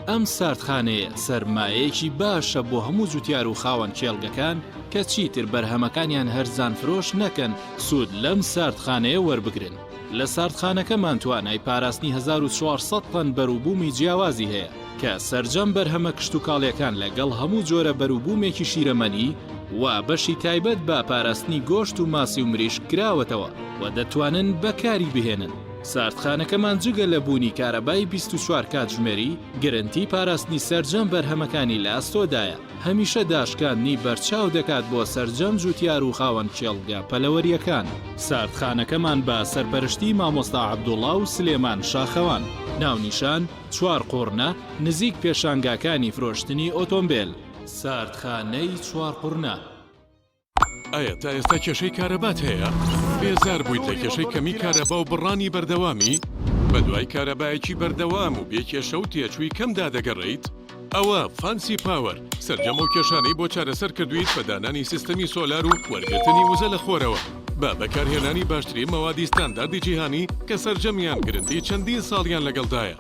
ئەم ساردخانەیە سەرمایەیەکی باشە بۆ هەموو جوتیار و خاوەن کێڵگەکان کە چیتر بەرهەمەکانیان هەرزان فرۆش نەکەن سوود لەم ساردخانەیە وەربگرن. لە ساردخانەکەمان توانای پاراستنی 1400 تەن بەروبوومی جیاوازی هەیە کە سەرجەم بەرهەمە کشتوکاڵیەکان لەگەڵ هەموو جۆرە بەروبوومێکی شیرەمەنی و بەشی تایبەت بە پاراستنی گۆشت و ماسی و مریشک کراوەتەوە و دەتوانن بەکاری بهێنن. ساردخانەکەمان جگە لە بوونی کارەبای 24 کاتژمێری، گرنتی پاراستنی سەرجەم بەرهەمەکانی لە ئەستۆدایە، هەمیشە داشکاندنی بەرچاو دەکات بۆ سەرجەم جوتیار و خاوەن کێڵگە پەلەوەرییەکان. ساردخانەکەمان بە سەرپەرشتی مامۆستا عەبدوڵا و سلێمان شاخەوان. ناونیشان، چوارقوڕنە، نزیک پێشانگاکانی فرۆشتنی ئۆتۆمبێل. ساردخانەی چوارقوڕنە. ئایا تا ئێستا کێشەی کارەبات هەیە؟ بێزار بوویت لە کێشەی کەمی کارەبا و بڕانی بەردەوامی؟ بەدوای کارەبایەکی بەردەوام و بێ کێشە و تێچووی کەمدا دەگەڕێیت؟ ئەوە فانسی پاوەر سەرجەم ئەو کێشانەی بۆ چارەسەر کردوویت بە دانانی سیستەمی سۆلار و وەرگرتنی وزە لە خۆرەوە بە بەکارهێنانی باشترین مەوادی ستانداردی جیهانی کە سەرجەمیان گرنتی چەندین ساڵیان لەگەڵدایە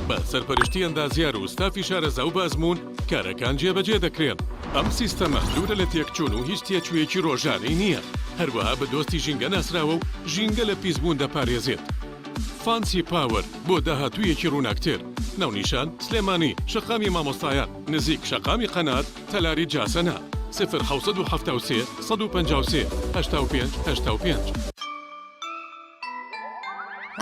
بە سەرپەرشتی ئەندازیار و ستافی شارەزا و بە ئەزموون کارەکان جێبەجێ دەکرێن. ئەم سیستەمە دوورە لە تێکچوون و هیچ تێچوویەکی ڕۆژانەی نییە، هەروەها بە دۆستی ژینگە ناسراوە و ژینگە لە پیسبوون دەپارێزێت. فانسی پاوەر بۆ داهاتوویەکی ڕووناکتر. ناونیشان، سلێمانی، شەقامی مامۆستایان، نزیک شەقامی قەنات، تەلاری جاسەنە. 0773 153 85 85.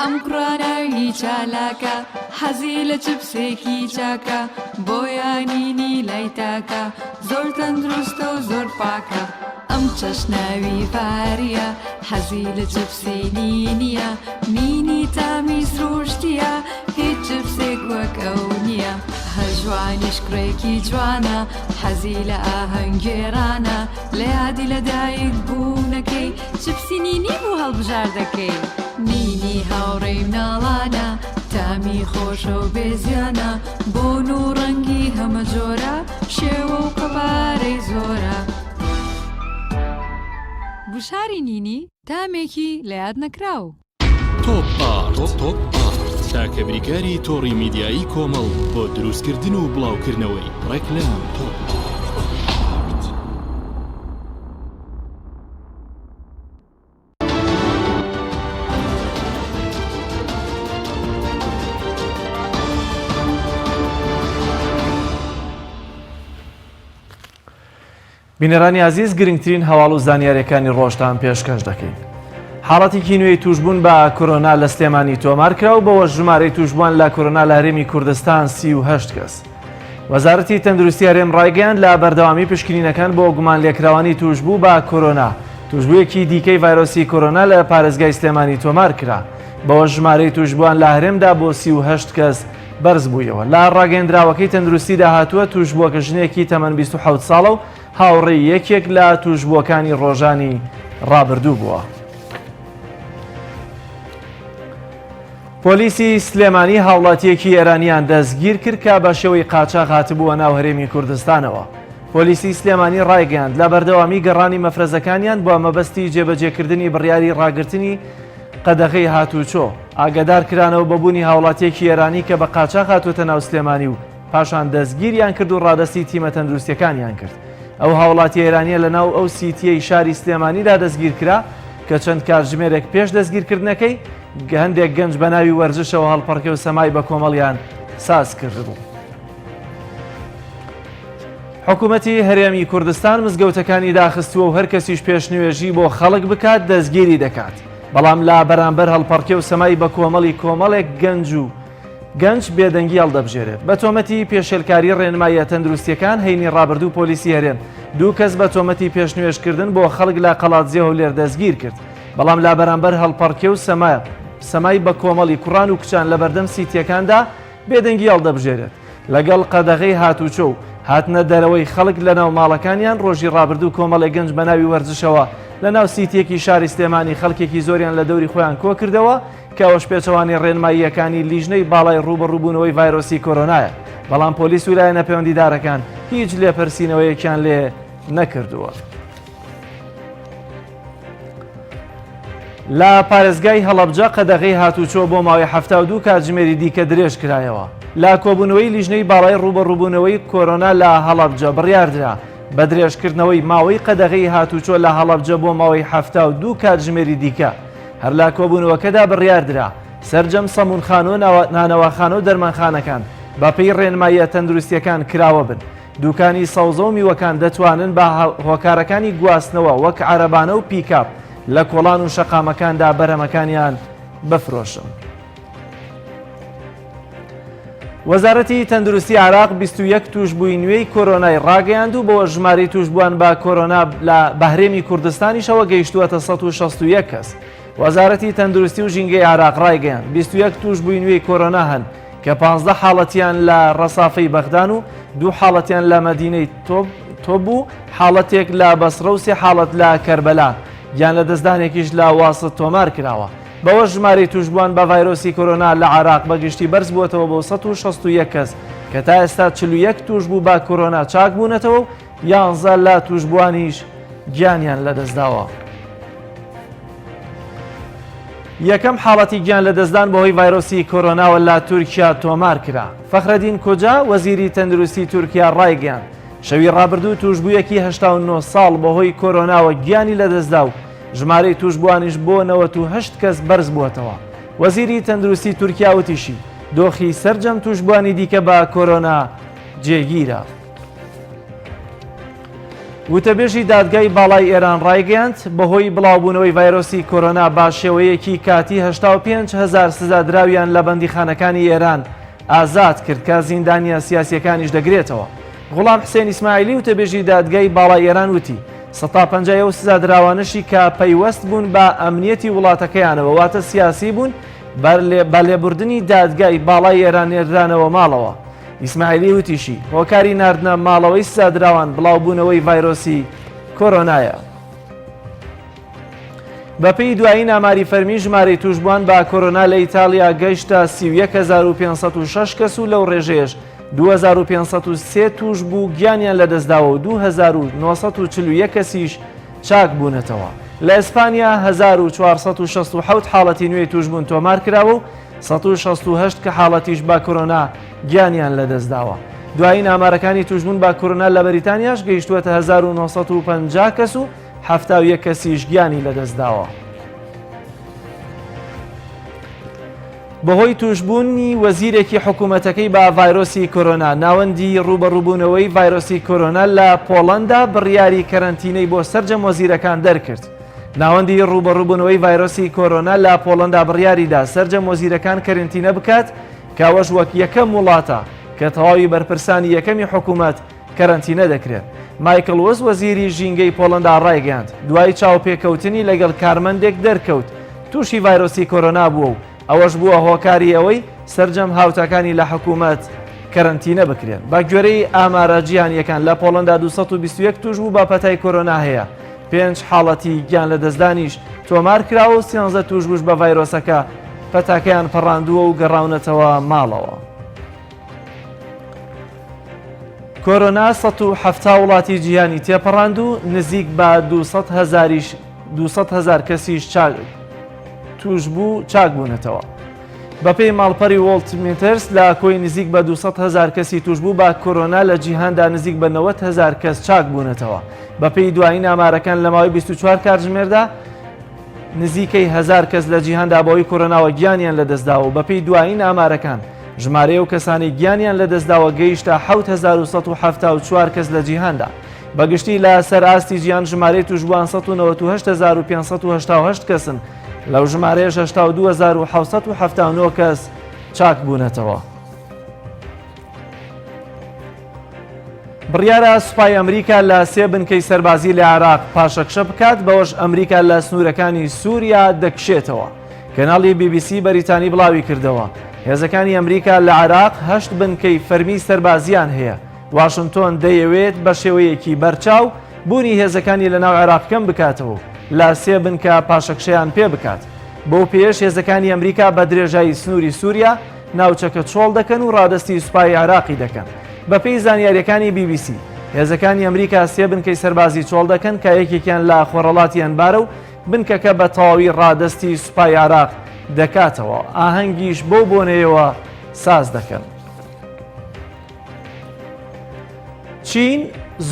ئەم کوڕە ناوی چالاکە حەزی لە چپسێکی چاکە بۆیانینی لای تاکە زۆر تەندروستە و زۆر پاکە ئەم چەش ناوی فاریە حەزی لە چپسی نینیە نینی تامی سروشتیە هیچ چپسێک وەک ئەو نییە هەژوانیش کوڕێکی جوانە حەزی لە ئاهەنگێرانە لە یادی لەدایک بوونەکەی چپسی نینی بوو هەڵبژاردەکەی. نینی هاوڕێی مناڵانە تامی خۆشە و بێزیانە بۆن و ڕەنگی هەمە جۆرە شێوە و قەبارەی زۆرە. گوشاری نینی تامێکی لەیاد نەکراو. تۆپ ئارت تاکە بریکاری تۆڕی میدیایی کۆمەڵ بۆ دروستکردن و بڵاوکردنەوەی ڕێکلام. تۆپ ئارت. بینەرانی ئازیز گرنگترین هەواڵ و زانیاریەکانی ڕۆژتان پێشکەش دەکەین. حاڵەتێکی نوێی توشبوون بە کۆرۆنا لە سلێمانی تۆمار کرا و بەوە ژمارەی توشبووان لە کۆرۆنا لە هەرێمی کوردستان 38 کەس. وەزارەتی تەندروستی هەرێم ڕایگەیاند لە بەردەوامی پشکنینەکان بۆ گومانلێکراوانی توشبوو بە کۆرۆنا توشبوویەکی دیکەی ڤایرۆسی کۆرۆنا لە پارێزگای سلێمانی تۆمار کرا بەوە ژمارەی توشبووان لە هەرێمدا بۆ 38 کەس بەرزبوویەوە. لە ڕاگەیەندراوەکەی تەندروستیدا هاتووە، تووشبووەکە ژنێکی تەمەن 27 ساڵە و هاوڕێی یەکێک لە تووشبووەکانی ڕۆژانی ڕابردوو بووە. پۆلیسی سلێمانی هاوڵاتیەکی ئێرانیان دەستگیر کرد کە بە شێوەی قاچاخ هاتبووە ناو هەرێمی کوردستانەوە. پۆلیسی سلێمانی ڕایگەیاند لە بەردەوامی گەڕانی مەفرەزەکانیان بۆ مەبەستی جێبەجێکردنی بڕیاری ڕاگرتنی قەدەغەی هاتووچۆ، ئاگادار کرانەوە بە بوونی هاوڵاتییەکی ئێرانی کە بە قاچاخ هاتووەتە ناو سلێمانی و پاشان دەستگیریان کرد و ڕادەستی تیمە تەندروستییەکانیان کرد. ئەو هاوڵاتییە ئێرانییە لە ناو ئەو سیتییەی شاری سلێمانیدا دەستگیر کرا کە چەند کاتژمێرێک پێش دەستگیرکردنەکەی، هەندێک گەنج بە ناوی وەرزشەوە هەڵپەڕکێ و سەمای بە کۆمەڵیان ساز کردبوو. حکوومەتی هەرێمی کوردستان مزگەوتەکانی داخستووە و هەر کەسیش پێشنوێژی بۆ خەڵک بکات دەستگیری دەکات. بەڵام لە بەرامبەر هەڵپەڕکێ و سەمای بە کۆمەڵی کۆمەڵێک گەنج و گەنج بێدەنگی هەڵدەبژێرێت بە تۆمەتی پێشێلکاری ڕێنماییە تەندروستیەکان هەینی ڕابردوو پۆلیسی هەرێم دوو کەس بە تۆمەتی پێشنوێژکردن بۆ خەڵک لە قەڵادزێ هەولێر دەستگیر کرد بەڵام لە بەرامبەر هەڵپەڕکێ و سەما سەمای بە کۆمەڵی کوڕان و کچان لە بەردەم سیتیەکاندا بێدەنگی هەڵدەبژێرێت. لەگەڵ قەدەغەی هاتوچۆ و هاتنە دەرەوەی خەڵک لەناو ماڵەکانیان، ڕۆژی ڕابردوو کۆمەڵێک گەنج بەناوی وەرزشەوە لە ناو سیتیەکی شاری سلێمانی خەڵکێکی زۆریان لە دەوری خۆیان کۆکردەوە کە ئەوەش پێچەوانەی ڕێنماییەکانی لیژنەی باڵای ڕووبەڕووبوونەوەی ڤایرۆسی کۆرۆنایە، بەڵام پۆلیس و لایەنە پەیوەندیدارەکان هیچ لێپرسینەوەیەکیان لێ نەکردووە. لە پارێزگای هەڵەبجە قەدەغەی هاتوچۆ بۆ ماوەی 72 کاتژمێری دیکە درێژ کرایەوە. لە کۆبوونەوەی لیژنەی باڵای ڕووبەڕووبوونەوەی کۆرۆنا لە هەڵەبجە بڕیاردرا بە درێژکردنەوەی ماوەی قەدەغەی هاتوچۆ لە هەڵەبجە بۆ ماوەی 72 کاتژمێری دیکە. هەر لە کۆبوونەوەکەدا بڕیاردرا سەرجەم سەموونخانە و نانەواخانە و دەرمانخانەکان بەپێی ڕێنماییە تەندروستییەکان کراوە بن. دوکانی سەوزە و میوەکان دەتوانن بە هۆکارەکانی گواستنەوە وەک عەرەبانە و پیکاپ لە کۆڵان و شەقامەکاندا بەرهەمەکانیان بفرۆشن. وەزارەتی تەندروستی عێراق 21 تووشبووی نوێی کۆرۆنای ڕاگەیاند و بەوە ژمارەی تووشبووان بە کۆرۆنا لە بەهرێمی کوردستانیشەوە گەیشتووەتە 161 کەس. وەزارەتی تەندروستی و ژینگەی عێراق ڕایگەیاند 21 تووشبووی نوێی کۆرۆنا هەن کە 15 حاڵەتیان لە ڕەسافەی بەغدان و دوو حاڵەتیان لە مەدینەی تۆب و حاڵەتێک لە بەسڕە و سێ حاڵەت لە کەربەلا گیان لەدەستدانێکیش لە واسط تۆمار کراوە. بەوەش ژمارەی تووشبووان بە ڤایرۆسی کۆرۆنا لە عێراق بە گشتی بەرزبووەتەوە بۆ 161 کەس کە تا ئێستا 41 تووشبوو بە کۆرۆنا چاکبوونەتەوە و یانزە لە تووشبووانیش گیانیان لەدەستداوە. یەکەم حاڵەتی گیان لەدەستدان بەهۆی ڤایرۆسی کۆرۆناوە لە تورکیا تۆمار کرا. فەخرەدین کۆجا وەزیری تەندروستی تورکیا ڕایگەیاند، شەوی ڕابردوو تووشبوویەکی 89 ساڵ بەهۆی کۆرۆناوە گیانی لەدەستدا و ژمارەی تووشبووانیش بۆ 98 کەس بەرزبووەتەوە. وەزیری تەندروستی تورکیا وتیشی، دۆخی سەرجەم تووشبووانی دیکە بە کۆرۆنا جێگیرە. وتەبێژی دادگای باڵای ئێران ڕایگەیاند، بەهۆی بڵاوبوونەوەی ڤایرۆسی کۆرۆنا بە شێوەیەکی کاتی 85 هەزار سزادراویان لە بەندیخانەکانی ئێران ئازاد کرد کە زیندانییە سیاسییەکانیش دەگرێتەوە. غوڵام حسێن ئیسماعیلی وتەبێژی دادگای باڵای ئێران وتی، سەتا پەنجای ئەو سزادراوانەشی کە پەیوەست بوون بە ئەمنیەتی وڵاتەکەیانەوە واتە سیاسی بوون بە لێبوردنی دادگای باڵای ئێران نێردرانەوە ماڵەوە. ئیسماعیلی وتیشی، هۆکاری ناردنە ماڵەوەی سزادراوان بڵاوبوونەوەی ڤایرۆسی کۆرۆنایە. بەپێی دوایین ئاماری فەرمی ژمارەی تووشبووان بە کۆرۆنا لە ئیتاڵیا گەیشتە 31506 کەس و لەو ڕێژەیەش 2503 تووشبوو گیانیان لەدەستداوە و 2941 کەسیش چاک بوونەتەوە. لە ئیسپانیا 1467 حاڵەتی نوێی تووشبوون تۆمار کراوە و 168 کە حاڵەتیش بە کۆرۆنا گیانیان لەدەستداوە. دوایین ئامارەکانی تووشبوون بە کۆرۆنا لە بەریتانیاش گەیشتووەتە 1950 کەس و 71 کەسیش گیانی لەدەستداوە. بەهۆی تووشبوونی وەزیرێکی حکوومەتەکەی بە ڤایرۆسی کۆرۆنا، ناوەندی ڕووبەڕووبوونەوەی ڤایرۆسی کۆرۆنا لە پۆڵەندا بڕیاری کەرەنتینەی بۆ سەرجەم وەزیرەکان دەرکرد. ناوەندی ڕووبەڕووبوونەوەی ڤایرۆسی کۆرۆنا لە پۆڵەندا بڕیاریدا سەرجەم وەزیرەکان کەرەنتینە بکات کە ئەوەش وەک یەکەم وڵاتە کە تەواوی بەرپرسانی یەکەمی حکوومەت کەرەنتینە دەکرێن. مایکڵ وز وەزیری ژینگەی پۆڵەندا ڕایگەیاند، دوای چاوپێکەوتنی لەگەڵ کارمەندێک دەرکەوت تووشی ڤایرۆسی کۆرۆنا بووە و ئەوەش بووە هۆکاری ئەوەی سەرجەم هاوتاکانی لە حکوومەت کەرەنتینە بکرێن. بە گوێرەی ئامارە جیهانییەکان لە پۆڵەندا 221 تووشبوو بە پەتای کۆرۆنا هەیە، پێنج حاڵەتی گیانلەدەستدانیش تۆمار کراوە و سیانزە تووشبووش بە ڤایرۆسەکە پەتاکەیان پەڕاندووە و گەڕاونەتەوە ماڵەوە. کۆرۆنا 170 وڵاتی جیهانی تێپەڕاند و نزیک بە 200 هەزاریش 200 هەزار کەسیش چاک تووشبوو چاک بوونەتەوە. بەپێی ماڵپەری وۆڵت میتەرس لە کۆی نزیک بە 200 هەزار کەسی تووشبوو بە کۆرۆنا لە جیهاندا نزیک بە 90 هەزار کەس چاک بوونەتەوە. بەپێی دوایین ئامارەکان لە ماوەی 24 کاتژمێردا نزیکەی هەزار کەس لە جیهاندا بەهۆی کۆرۆناوە گیانیان لەدەستداوە و بەپێی دوایین ئامارەکان ژمارەی ئەو کەسانەی گیانیان لەدەستداوە گەیشتە 7174 کەس لە جیهاندا. بەگشتی لە سەر ئاستی جیهان ژمارەی تووشبووان 198588 کەسن، لەو ژمارەیەش 82779 کەس چاکبوونەتەوە. بڕیارە سوپای ئەمریکا لە سێ بنکەی سەربازی لە عێراق پاشەکشە بکات، بەوەش ئەمریکا لە سنوورەکانی سووریا دەکشێتەوە. کەناڵی بی بی سی بەریتانی بڵاویکردەوە، هێزەکانی ئەمریکا لە عێراق هەشت بنکەی فەرمی سەربازییان هەیە، واشنتۆن دەیەوێت بە شێوەیەکی بەرچاو بوونی هێزەکانی لەناو عێراق کەم بکاتەوە و. لە سێ بنکە پاشەکشەیان پێ بکات. بەو پێیەش هێزەکانی ئەمریکا بە درێژایی سنووری سووریا ناوچەکە چۆڵ دەکەن و ڕادەستی سوپای عێراقی دەکەن. بەپێی زانیارییەکانی بی بی سی، هێزەکانی ئەمریکا سێ بنکەی سەربازی چۆڵ دەکەن کە یەکێکیان لە خۆرهەڵاتی ئەنبارە و بنکەکە بە تەواوی ڕادەستی سوپای عێراق دەکاتەوە، ئاهەنگیش بەو بۆنەیەوە ساز دەکەن. چین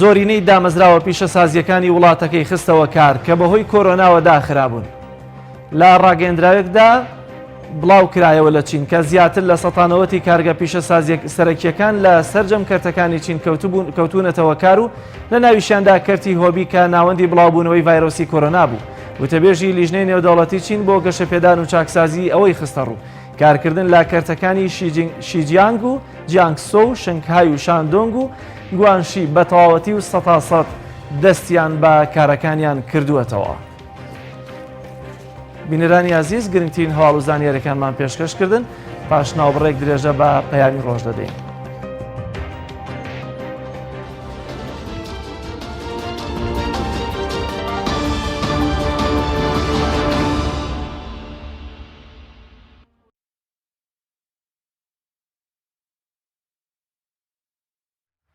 زۆرینەی دامەزراوە پیشەسازییەکانی وڵاتەکەی خستەوە کار کە بەهۆی کۆرۆناوە داخرابوون. لە ڕاگەیەندراوێکدا بڵاو کرایەوە لە چین کە زیاتر لە سەتانەوەتی کارگە پیشەسازیە سەرەکیەکان لە سەرجەم کەرتەکانی چین کەوتوونەتەوە کار و لە ناویشیاندا کەرتی هۆبی کە ناوەندی بڵاوبوونەوەی ڤایرۆسی کۆرۆنا بوو. وتەبێژی لیژنەی نێودەوڵەتی چین بۆ گەشەپێدان و چاکسازی ئەوەی خستەڕوو کارکردن لە کەرتەکانی شیجیانگ و جیانگسۆ و شنگهای و شاندۆنگ و گوانشی بە تەواوەتی و سەتا سەد دەستیان بە کارەکانیان کردووەتەوە. بینەرانی ئازیز گرنگترین هەواڵ و زانیاریەکانمان پێشکەش کردن پاش ناوبڕێک درێژە بە پەیامی ڕۆژ دەدەین.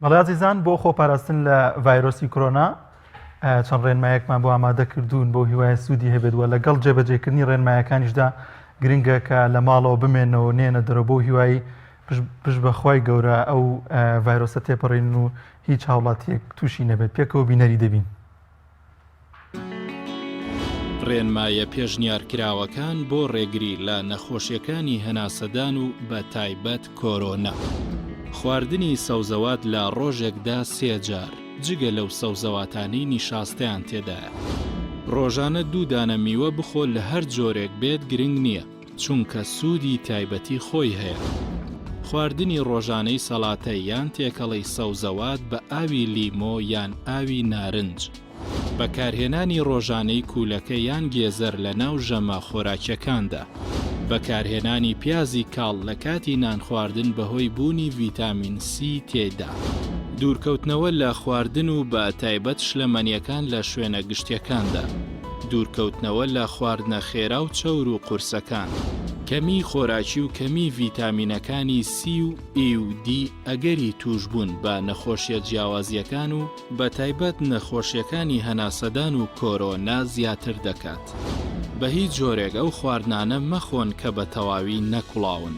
بەڵێ ئازیزان بۆ خۆپاراستن لە ڤایرۆسی کۆرۆنا چەند ڕێنمایەکمان بۆ ئامادە کردوون بۆ هیوایە سوودی هەبێت وە لەگەڵ جێبەجێکردنی ڕێنمایەکانیشدا گرنگە کە لە ماڵەوە بمێنەوە نێنە دەرەوە بۆ هیوایی پشت بەخوای گەورە ئەو ڤایرۆسە تێپەڕین و هیچ هاوڵاتیەک تووشی نەبێت پێکەوە بینەری دەبین. ڕێنمایە پێشنیارکراوەکان بۆ ڕێگری لە نەخۆشیەکانی هەناسەدان و بە تایبەت کۆرۆنا. خواردنی سەوزەوات لە ڕۆژێکدا سێ جار، جگە لەو سەوزەواتانەی نیشاستەیان تێدایە. ڕۆژانە دوو دانە میوە بخۆ لە هەر جۆرێک بێت گرنگ نییە. چونکە سوودی تایبەتی خۆی هەیە. خواردنی ڕۆژانەی سەڵاتە یان تێکەڵەی سەوزەوات بە ئاوی لیمۆ یان ئاوی نارنج. بەکارهێنانی ڕۆژانەی کوولەکە یان گێزەر لە ناو ژەمە خۆراکیەکاندا. بەکارهێنانی پیازی کاڵ لە کاتی نانخواردن بەهۆی بوونی ڤیتامین سی تێیدا. دوورکەوتنەوە لە خواردن و بە تایبەت شلەمەنیەکان لە شوێنە گشتیەکاندا. دوورکەوتنەوە لە خواردنە خێرا و چەور و قورسەکان. کەمیی خۆراکی و کەمیی ڤیتامینەکانی سی و ئی و دی ئەگەری تووشبوون بە نەخۆشیە جیاوازیەکان و بەتایبەت نەخۆشیەکانی هەناسەدان و کۆرۆنا زیاتر دەکات. بەهیچ جۆرێک ئەو خواردنانە مەخۆن کە بە تەواوی نەکوڵاون.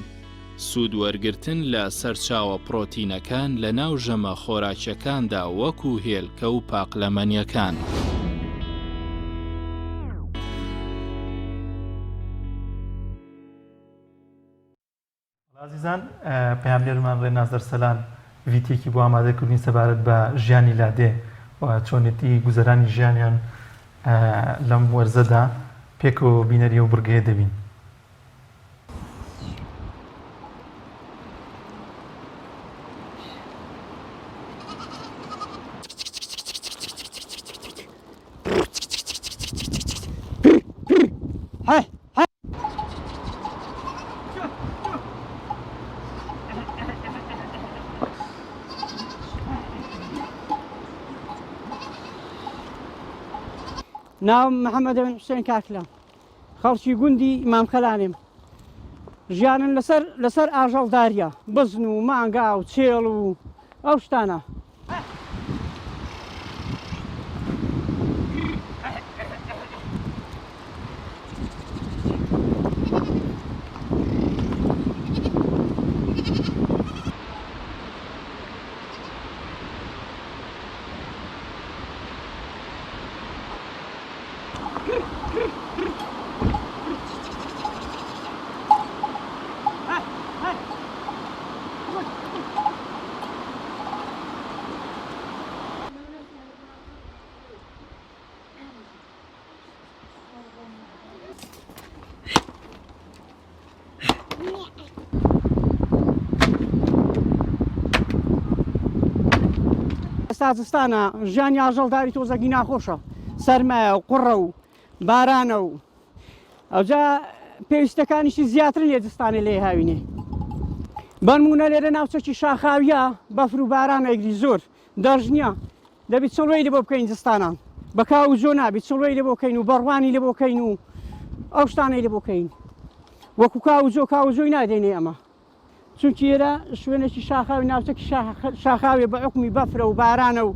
سوود وەرگرتن لە سەرچاوە پڕۆتینەکان لە ناو ژەمە خۆراکیەکاندا وەکو هێلکە و پاقلەمەنیەکان. ئازیزان پەیامنێرمان ڕێناس ئەرسەلان ڤیتێکی بۆ ئامادە کردوین سەبارەت بە ژیانی لادێ و چۆنێتی گوزەرانی ژیانیان لەم وەرزەدا پێکەوە بینەری ئەو بڕگەیە دەبین. ناوم محەممەد ئەمین حوسێن کاکلە خەڵکی گوندی مامکەلانێم ژیانن لەسەر لەسەر ئاژەڵداریە بزن و مانگا و چێڵ و ئەو شتانە. ئێستا زستانە ژیانی ئاژەڵداری تۆزەکی ناخۆشە سەرمایە و قوڕە و بارانە و ئەوجا پێویستەکانیشی زیاترن لێ زستانێ لێ هاوینێ بەنمونە لێرە ناوچەکی شاخاویە بەفر و باران ئەگری زۆر دەرژ نییە دەبی چڵوەی لێ بۆ بکەین زستانان. بە کا و جۆ نابی چڵوەی لە بۆ کەین و بەڕوانی لە بۆ کەین و ئەو شتانەی لە بۆ کەین وەکو کا و جۆ کا و جۆی نادەینێ ئەمە چونکی ئێرە شوێنێکی شاخاوی ناوچەکی شاخاویە بە عوقمی بەفرە و بارانە و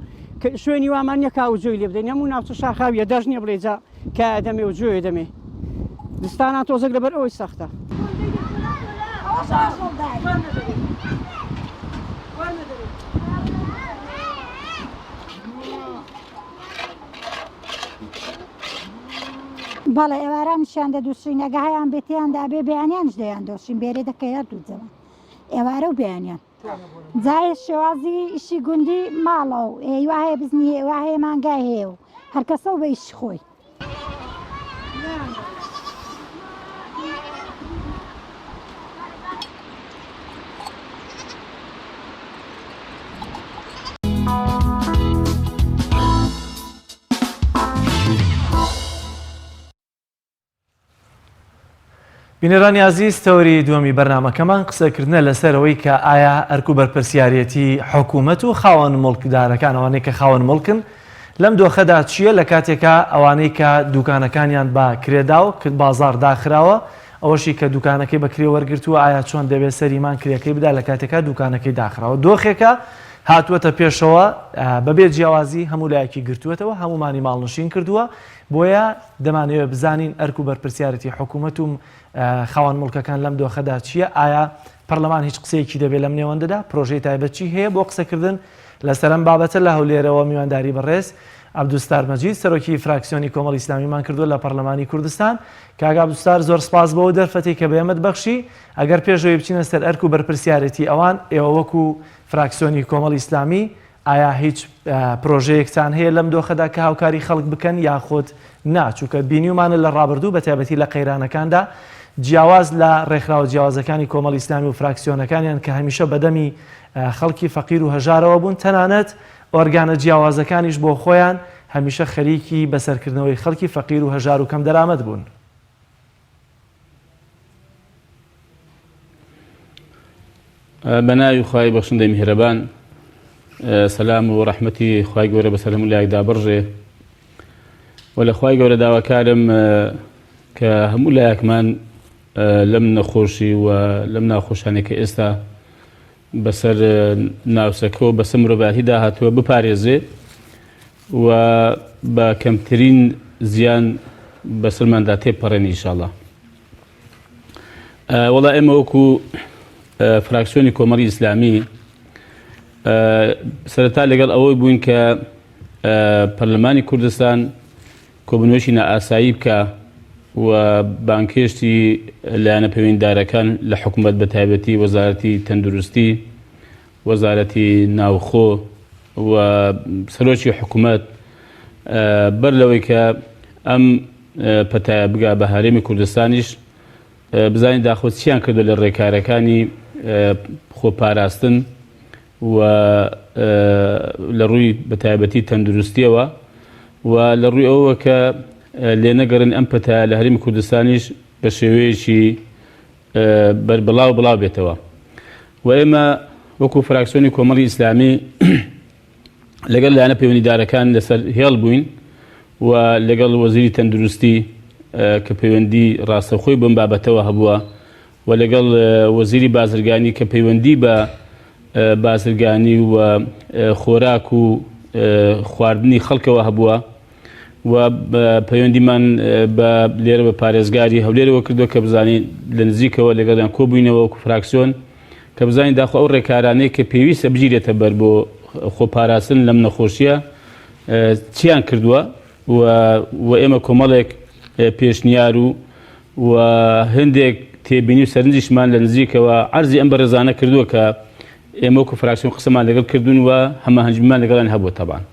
شوێنی وامان نییە کاو جۆی لێ بدەین هەموو ناوچە شاخاویە دەش نییە بڵێ جا کایە دەمێ و جۆیە دەمێ زستانان تۆزێک لەبەر ئەوەی سەختە. بەڵێ ئێوارانیشیان دەدووشین ئەگە هەیان بێ تێیاندا بێ بەیانیانیش دەیان دۆشین بێرێ دەکەی هەردوو جەمە ئێوارە و بەیانیان جای شێوازی ئیشی گوندی ماڵە و ئێوا هەیە بزنی هەیە وا هەیە مانگای هەیە و هەرکەسە و بە ئیشی خۆی. بینەرانی ئازیز تەوەری دووەمی بەرنامەکەمان قسەکردنە لەسەر ئەوەی کە ئایا ئەرک و بەرپرسیارێتی حکوومەت و خاوەن موڵکدارەکان ئەوانەی کە خاوەن موڵکن لەم دۆخەدا چییە لە کاتێکا ئەوانەی کە دوکانەکانیان بە کرێدا و کرد بازاڕ داخراوە ئەوەشی کە دوکانەکەی بە کرێ وەرگرتووە ئایا چۆن دەبێت سەری مانگ کرێکەی بدا لە کاتێکا دوکانەکەی داخراوە دۆخێکە هاتووەتە پێشەوە بەبێ جیاوازی هەموو لایەکی گرتووەتەوە هەموومانی ماڵنشین کردووە بۆیە دەمانەوێت بزانین ئەرک و بەرپرسیارێتی حکوومەت و خاوەن موڵکەکان لەم دۆخەدا چییە؟ ئایا پەرلەمان هیچ قسەیەکی دەبێت لەم نێوەندەدا؟ پرۆژەی تایبەت چی هەیە بۆ قسەکردن لەسەر ئەم بابەتە؟ لە هەولێرەوە میوانداری بەڕێز عەبدولستار مەجید سەرۆکی فراکسیۆنی کۆمەڵی ئیسلامیمان کردووە لە پەرلەمانی کوردستان. کاک عەبدولستار زۆر سپاس بۆ ئەو دەرفەتەی کە بە ئێمەت بەخشی. ئەگەر پێش ئەوەی بچینە سەر ئەرک و بەرپرسیارێتی ئەوان، ئێوە وەکو فراکسیۆنی کۆمەڵی ئیسلامی ئایا هیچ پرۆژەیەکتان هەیە لەم دۆخەدا کە هاوکاری خەڵک بکەن یاخود نا؟ چونکە بینیومانە لە ڕابردوو بە تایبەتی لە قەیرانەکاندا جیاواز لە ڕێکخراوە جیاوازەکانی کۆمەڵی ئیسلامی و فراکسیۆنەکانیان کە هەمیشە بەدەمی خەڵکی فەقیر و هەژارەوە بوون تەنانەت ئۆرگانە جیاوازەکانیش بۆ خۆیان هەمیشە خەریکی بەسەرکردنەوەی خەڵکی فەقیر و هەژار و کەمدەرامەت بوون. بە ناوی خوای بەخشندەی میهرەبان سەلام و ڕەحمەتی خوای گەورە بەسەر هەموو لایەکدا بڕژێ و لە خوای گەورە داواکارم کە هەموو لایەکمان لەم نەخۆشی و لەم ناخۆشانێک کە ئێستا بەسەر ناوچەکە و بەسەر مرۆڤایەتیدا هاتووە بپارێزێ و بە کەمترین زیان بەسەرماندا تێپەڕێنی ئینشاڵڵا. وەڵا ئێمە وەکو فراکسیۆنی کۆمەڵی ئیسلامی سەرەتا لەگەڵ ئەوەی بووین کە پەرلەمانی کوردستان کۆبوونەوەیەکی نائاسایی بکا و بانگهێشتی لایەنە پەیوەندیدارەکان لە حکومەت بە تایبەتی وەزارەتی تەندروستی، وەزارەتی ناوخۆ و سەرۆکی حکومەت بەر لەوەی کە ئەم پەتایە بگا بە هەرێمی کوردستانیش بزانین داخۆ چیان کردو لە ڕێکارەکانی خۆپاراستن و لە ڕووی بەتایبەتی تەندروستیەوە و لە ڕووی ئەوەوە کە لێنەگەڕێن ئەم پەتایە لە هەرێمی کوردستانیش بە شێوەیەکی بەربڵاو بڵاو بێتەوە و ئێمە وەکو فراکسیۆنی کۆمەڵی ئیسلامی لەگەڵ لایەنە پەیوەندیدارەکان لەسەر هێڵ بووین و لەگەڵ وەزیری تەندروستی کە پەیوەندی ڕاستەوخۆی بەم بابەتەوە هەبووە و لەگەڵ وەزیری بازرگانی کە پەیوەندی بە بازرگانی و خۆراک و خواردنی خەڵکەوە هەبووە و پەیوەندیمان بە لێرە بە پارێزگاری هەولێرەوە کردووە کە بزانین لە نزیکەوە لەگەڵیان کۆبووینەوە وەکو فراکسیۆن کە بزانین داخۆ ئەو ڕێکارانەی کە پێویستە بگیرێتە بەر بۆ خۆپاراستن لەم نەخۆشیە چیان کردووە و ئێمە کۆمەڵێک پێشنیار و و هەندێک تێبینی و سەرنجیشمان لە نزیکەوە عەرزی ئەم بەڕێزانە کردووە کە ئێمە وەکو فراکسیۆن قسەمان لەگەڵ کردوون و هەماهەنگیمان لەگەڵیان هەبووە تەبان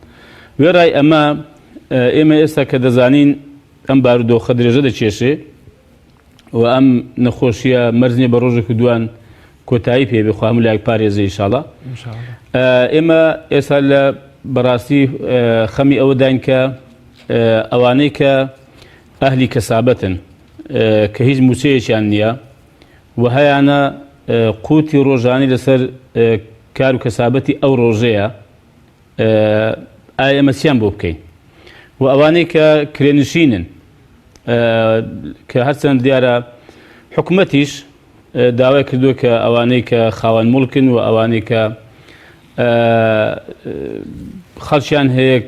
وێڕای ئەمە ئێمە ئێستا کە دەزانین ئەم بارودۆخە درێژە دەکێشێ و ئەم نەخۆشیە مەرج نییە بە ڕۆژێک و دوان کۆتایی پێ بێ خوا هەموو لایەک پارێزێ ئیشاڵا ئێمە ئێستا لە بەڕاستی خەمی ئەوەداین کە ئەوانەی کە ئەهلی کەسابەتن کە هیچ مووچەیەکیان نییە و هەیانە قوتی ڕۆژانی لەسەر کار و کەسابەتی ئەو ڕۆژەیە ئایا ئێمە چیان بۆ بکەین؟ و ئەوانەی کە کرێنشینن کە هەرچەند دیارە حکومەتیش داوای کردووە کە ئەوانەی کە خاوەن موڵکن و ئەوانەی کە خەڵکیان هەیە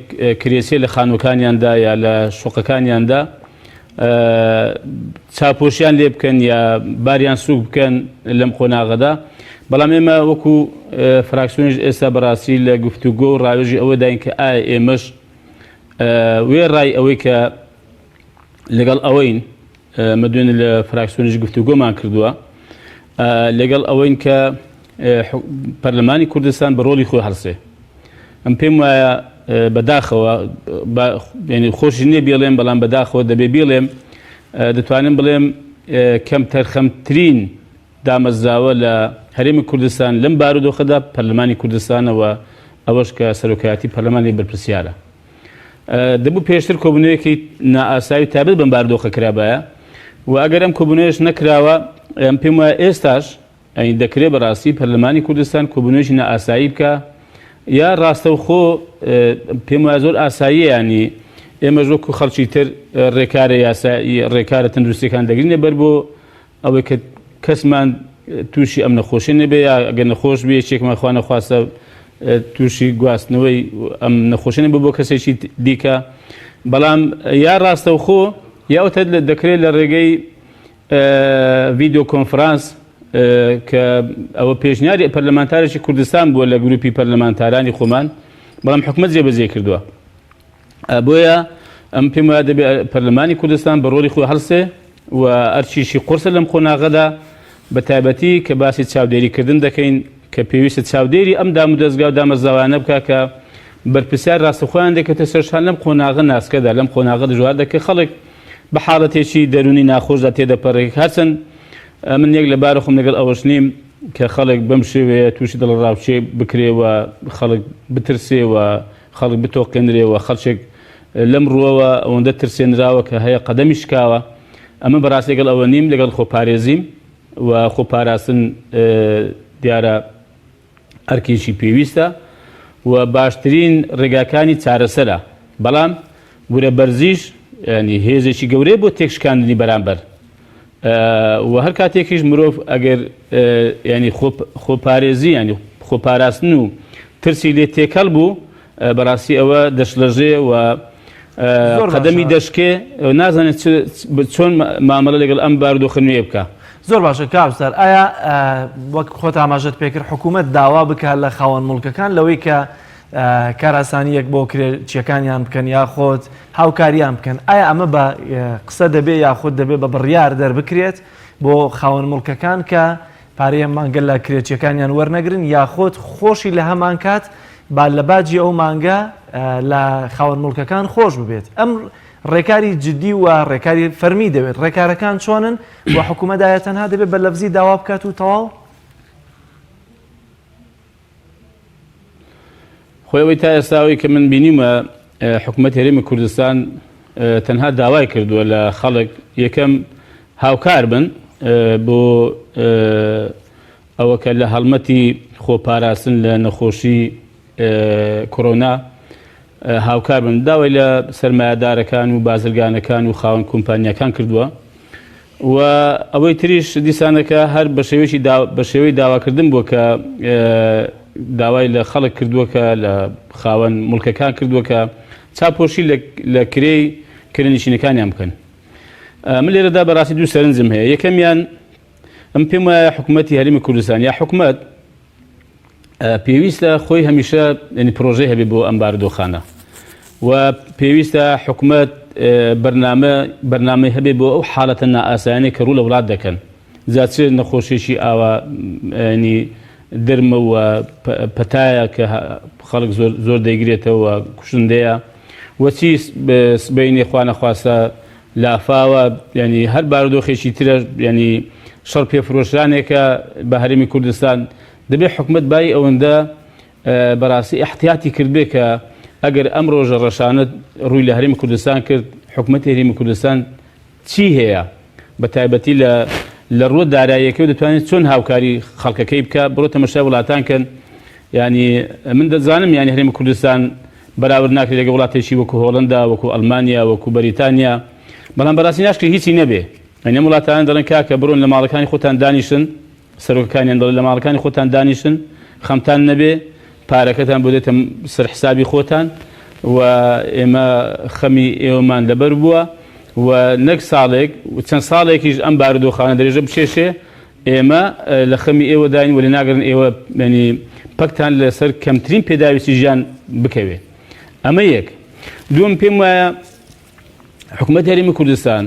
کرێچێ لە خانووەکانیاندا یا لە شوقەکانیاندا چاپۆشیان لێ بکەن یا باریان سوک بکەن لەم قۆناغەدا بەڵام ئێمە وەکو فراکسیۆنیش ئێستا بەڕاستی لە گفتوگۆ و ڕاوێژی ئەوە داین کە ئایا ئێمەش وێڕای ئەوەی کە لەگەڵ ئەوەین مە دوێنێ لە فراکسیۆنیش گفتوگۆمان کردووە لەگەڵ ئەوەین کە پەرلەمانی کوردستان بە ڕۆڵی خۆی هەڵسێ ئەم پێم وایە بەداخەوە ینی خۆشی نییە بێڵێم بەڵام بەداخەوە دەبێ بیڵێم دەتوانم بڵێم کەم تەرخەمترین دامەزراوە لە هەرێمی کوردستان لەم بارودۆخەدا پەرلەمانی کوردستانەوە ئەوەش کە سەرۆکایەتی پەرلەمانی بەرپرسیارە دەبوو پێشتر کۆبوونەوەیەکی نائاسایی تایبەت بەم بارودۆخە کرابایە و ئەگەر ئەم کۆبوونەوەیەش نەکراوە ئەم پێم وایە ئێستاش ئەی دەکرێ بەڕاستی پەرلەمانی کوردستان کۆبوونەوەیەکی نائاسایی بکە یا ڕاستەوخۆ پێم وایە زۆر ئاساییە ینی ئێمەش وەکو خەڵکی تر ڕێکارە یاسایی ڕێکارە تەندروستیەکان دەگرینە بەر بۆ ئەوەی کە کەسمان تووشی ئەم نەخۆشی نەبێ یا ئەگەر نەخۆش بێ یەکێکمان خوا نەخواستە تووشی گواستنەوەی ئەم نەخۆشی نەبێ بۆ کەسێکی دیکە بەڵام یا ڕاستەوخۆ یا ئەوتە دەکرێت لە ڕێگەی ڤیدیۆ کۆنفرانس کە ئەوە پێشنیاری پەرلەمانتارێکی کوردستان بووە لە گروپی پەرلەمانتارانی خۆمان بەڵام حکومەت جێبەجێ کردووە بۆیە ئەم پێم وایە دەبێ پەرلەمانی کوردستان بە ڕۆڵی خۆی هەڵسێ و ئەرکیشی قورسە لەم قۆناغەدا بە تایبەتی کە باسی چاودێریکردن دەکەین کە پێویستە چاودێری ئەم دامودەزگا و دامەزراوانە بکا کە بەرپرسیار ڕاستەخۆیان دەکەوێتە سەر شان لەم قۆناغە ناسکەدا لەم قۆناغە دژواردا کە خەڵک بە حاڵەتێکی دەروونی ناخۆشدا تێدەپەڕێت هەرچەند من یەک لە بارە خۆم لەگەڵ ئەوەش نیم کە خەڵک بەم شێوەیە تووشی دڵەڕاوکێ بکرێ و خەڵک بترسێ و خەڵک بتۆقێنرێ و خەڵکێک لەم ڕووەوە ئەوەندە ترسێنراوە کە هەیە قەدەمی شکاوە. ئەمن بەڕاستی لەگەڵ ئەوە نیم، لەگەڵ خۆپارێزیم و خۆپاراستن دیارە ئەرکێکی پێویستە و باشترین ڕێگاکانی چارەسەرە، بەڵام ورە بەرزیش یانی هێزێکی گەورەیە بۆ تێکشکاندنی بەرامبەر. و هەر کاتێکیش مرۆڤ ئەگەر ینی خۆپارێزی ینی خۆپاراستن و ترسی لێ تێکەڵ بوو بەڕاستی ئەوە دەشڵەژێ و قەدەمی دەشکێ نازانێت چۆن مامەڵە لەگەڵ ئەم بارودۆخە نوێ بکە. زۆر باشە کاک ستار ئایا وەک خۆت ئاماژەت پێکرد حکوومەت داوا بکات لە خاوەن موڵکەکان لەوەی کە کارئاسانییەک بۆ کرێچیەکانیان بکەن یاخود هاوکاریان بکەن ئایا ئەمە بە قسە دەبێ یاخود دەبێ بە بڕیار دەربکرێت بۆ خاوەن موڵکەکان کە پارەی ئەم مانگە لە کرێچیەکانیان وەرنەگرن یاخود خۆشی لە هەمان کات با لە باجی ئەو مانگە لە خاوەن موڵکەکان خۆش ببێت ئەم ڕێکاری جدی و ڕێکاری فەرمی دەوێت ڕێکارەکان چۆنن و حکوومەت ئایا تەنها دەبێت بە لەفزی داوا بکات و تەواو؟ خۆی ئەوەی تا ئێستا ئەوەی کە من بینیمە حکوومەت هەرێمی کوردستان تەنها داوای کردووە لە خەڵک یەکەم هاوکار بن بۆ ئەوە کە لە هەڵمەتی خۆپاراستن لە نەخۆشی کۆرۆنا هاوکار بن داوای لە سەرمایەدارەکان و بازرگانەکان و خاوەن کۆمپانیاکان کردووە و ئەوەی تریش دیسانەکە هەر بە شێوەیەکی بە شێوەی داواکردن بووە کە داوای لە خەڵک کردووە کە لە خاوەن موڵکەکان کردووە کە چاپۆشی لە کرێی کرێنشینەکانیان بکەن. من لێرەدا بەڕاستی دوو سەرنجم هەیە یەکەمیان ئەم پێم وایە حکوومەتی هەرێمی کوردستان یا حکوومەت پێویستە خۆی هەمیشە ینی پرۆژەی هەبێ بۆ ئەم بارودۆخانە و پێویستە حکومەت بەرنامە بەرنامەی هەبێ بۆ ئەو حاڵەتە نائاسایانەی کە ڕوو لە وڵات دەکەن جا چ نەخۆشیێکی ئاوا ینی درمە و پەتایە کە خەڵک زۆر زۆر دەیگرێتەوە کوشندەیە و چی سبەینێ خوا نەخواستە لافاوە ینی هەر بارودۆخێکی ترە ینی شەڕ پێفرۆشرانێکە بە هەرێمی کوردستان دەبێت حکومەت بای ئەوەندە بەڕاستی ئیحتیاتی کردبێ کە ئەگەر ئەم ڕۆژە ڕەشانە ڕووی لە هەرێمی کوردستان کرد حکومەتی هەرێمی کوردستان چی هەیە بە تایبەتی لە لە ڕووە داراییەکەی دەتوانێت چۆن هاوکاری خەڵکەکەی بکە بڕۆ تەمەشای وڵاتان کەن ینی من دەزانم ینی هەرێمی کوردستان بەراورد ناکرێت لەگەڵ وڵاتێکی وەکو هۆڵندا وەکو ئەڵمانیا وەکو بەریتانیا بەڵام بەڕاستی ناشکرێت هیچی نەبێ یعنی ئەم وڵاتانە دەڵێن کاکە بڕۆن لە ماڵەکانی خۆتان دانیشن سەرۆکەکانیان دەڵێن لە ماڵەکانی خۆتان دانیشن خەمتان نەبێ پارەکەتان بۆ دێتە سەر حسابی خۆتان و ئێمە خەمی ئێوەمان لەبەر بووە و نەک ساڵێک و چەند ساڵێکیش ئەم بارودۆخانە درێژە بکێشێ ئێمە لە خەمی ئێوەداین و لێناگرن ئێوە یانی پەکتان لەسەر کەمترین پێداویستی ژیان بکەوێ. ئەمە یەک. دووەم پێم وایە حکوومەت هەرێمی کوردستان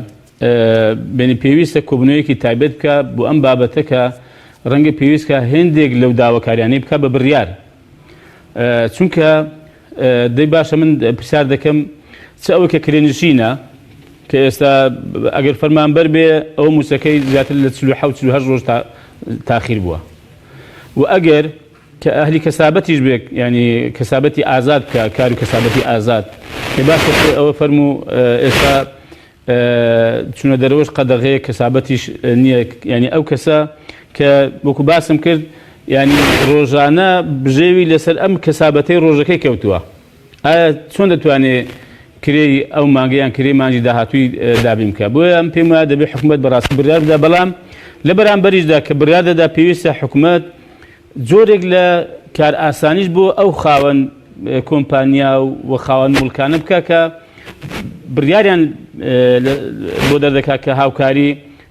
بێنی پێویستە کۆبنەوەیەکی تایبەت بکە بۆ ئەم بابەتە کە ڕەنگە پێویست کە هێندێک لەو داواکاریانەی بکە بە بڕیار چونکە دەی باشە من پرسیار دەکەم چ ئەوەی کە کرێنشینە کە ئێستا ئەگەر فەرمانبەر بێ ئەو موچەکەی زیاتر لە 47 48 ڕۆژ تاخیر بووە و ئەگەر کە ئەهلی کەسابەتیش بێ ینی کەسابەتی ئازاد بکە کار و کەسابەتی ئازاد باشە ئەوە فەرموو ئێستا چونە دەرەوەش قەدەغەیە کەسابەتیش نییە یانی ئەو کەسە کە وەکو باسم کرد یانی ڕۆژانە بژێوی لەسەر ئەم کەسابەتەی ڕۆژەکەی کەوتووە ئایا چۆن دەتوانێت کرێی ئەو مانگەیان کرێی مانگی داهاتووی دابین بکە بۆیە ئەم پێم وایە دەبێت حکومەت بەڕاستی بڕیار بدا بەڵام لە بەرامبەریشدا کە بڕیار دەدا پێویستە حکومەت جۆرێک لە کارئاسانیش بۆ ئەو خاوەن کۆمپانیا و خاوەن موڵکانە بکا کە بڕیاریان بۆ دەردەکا کە هاوکاری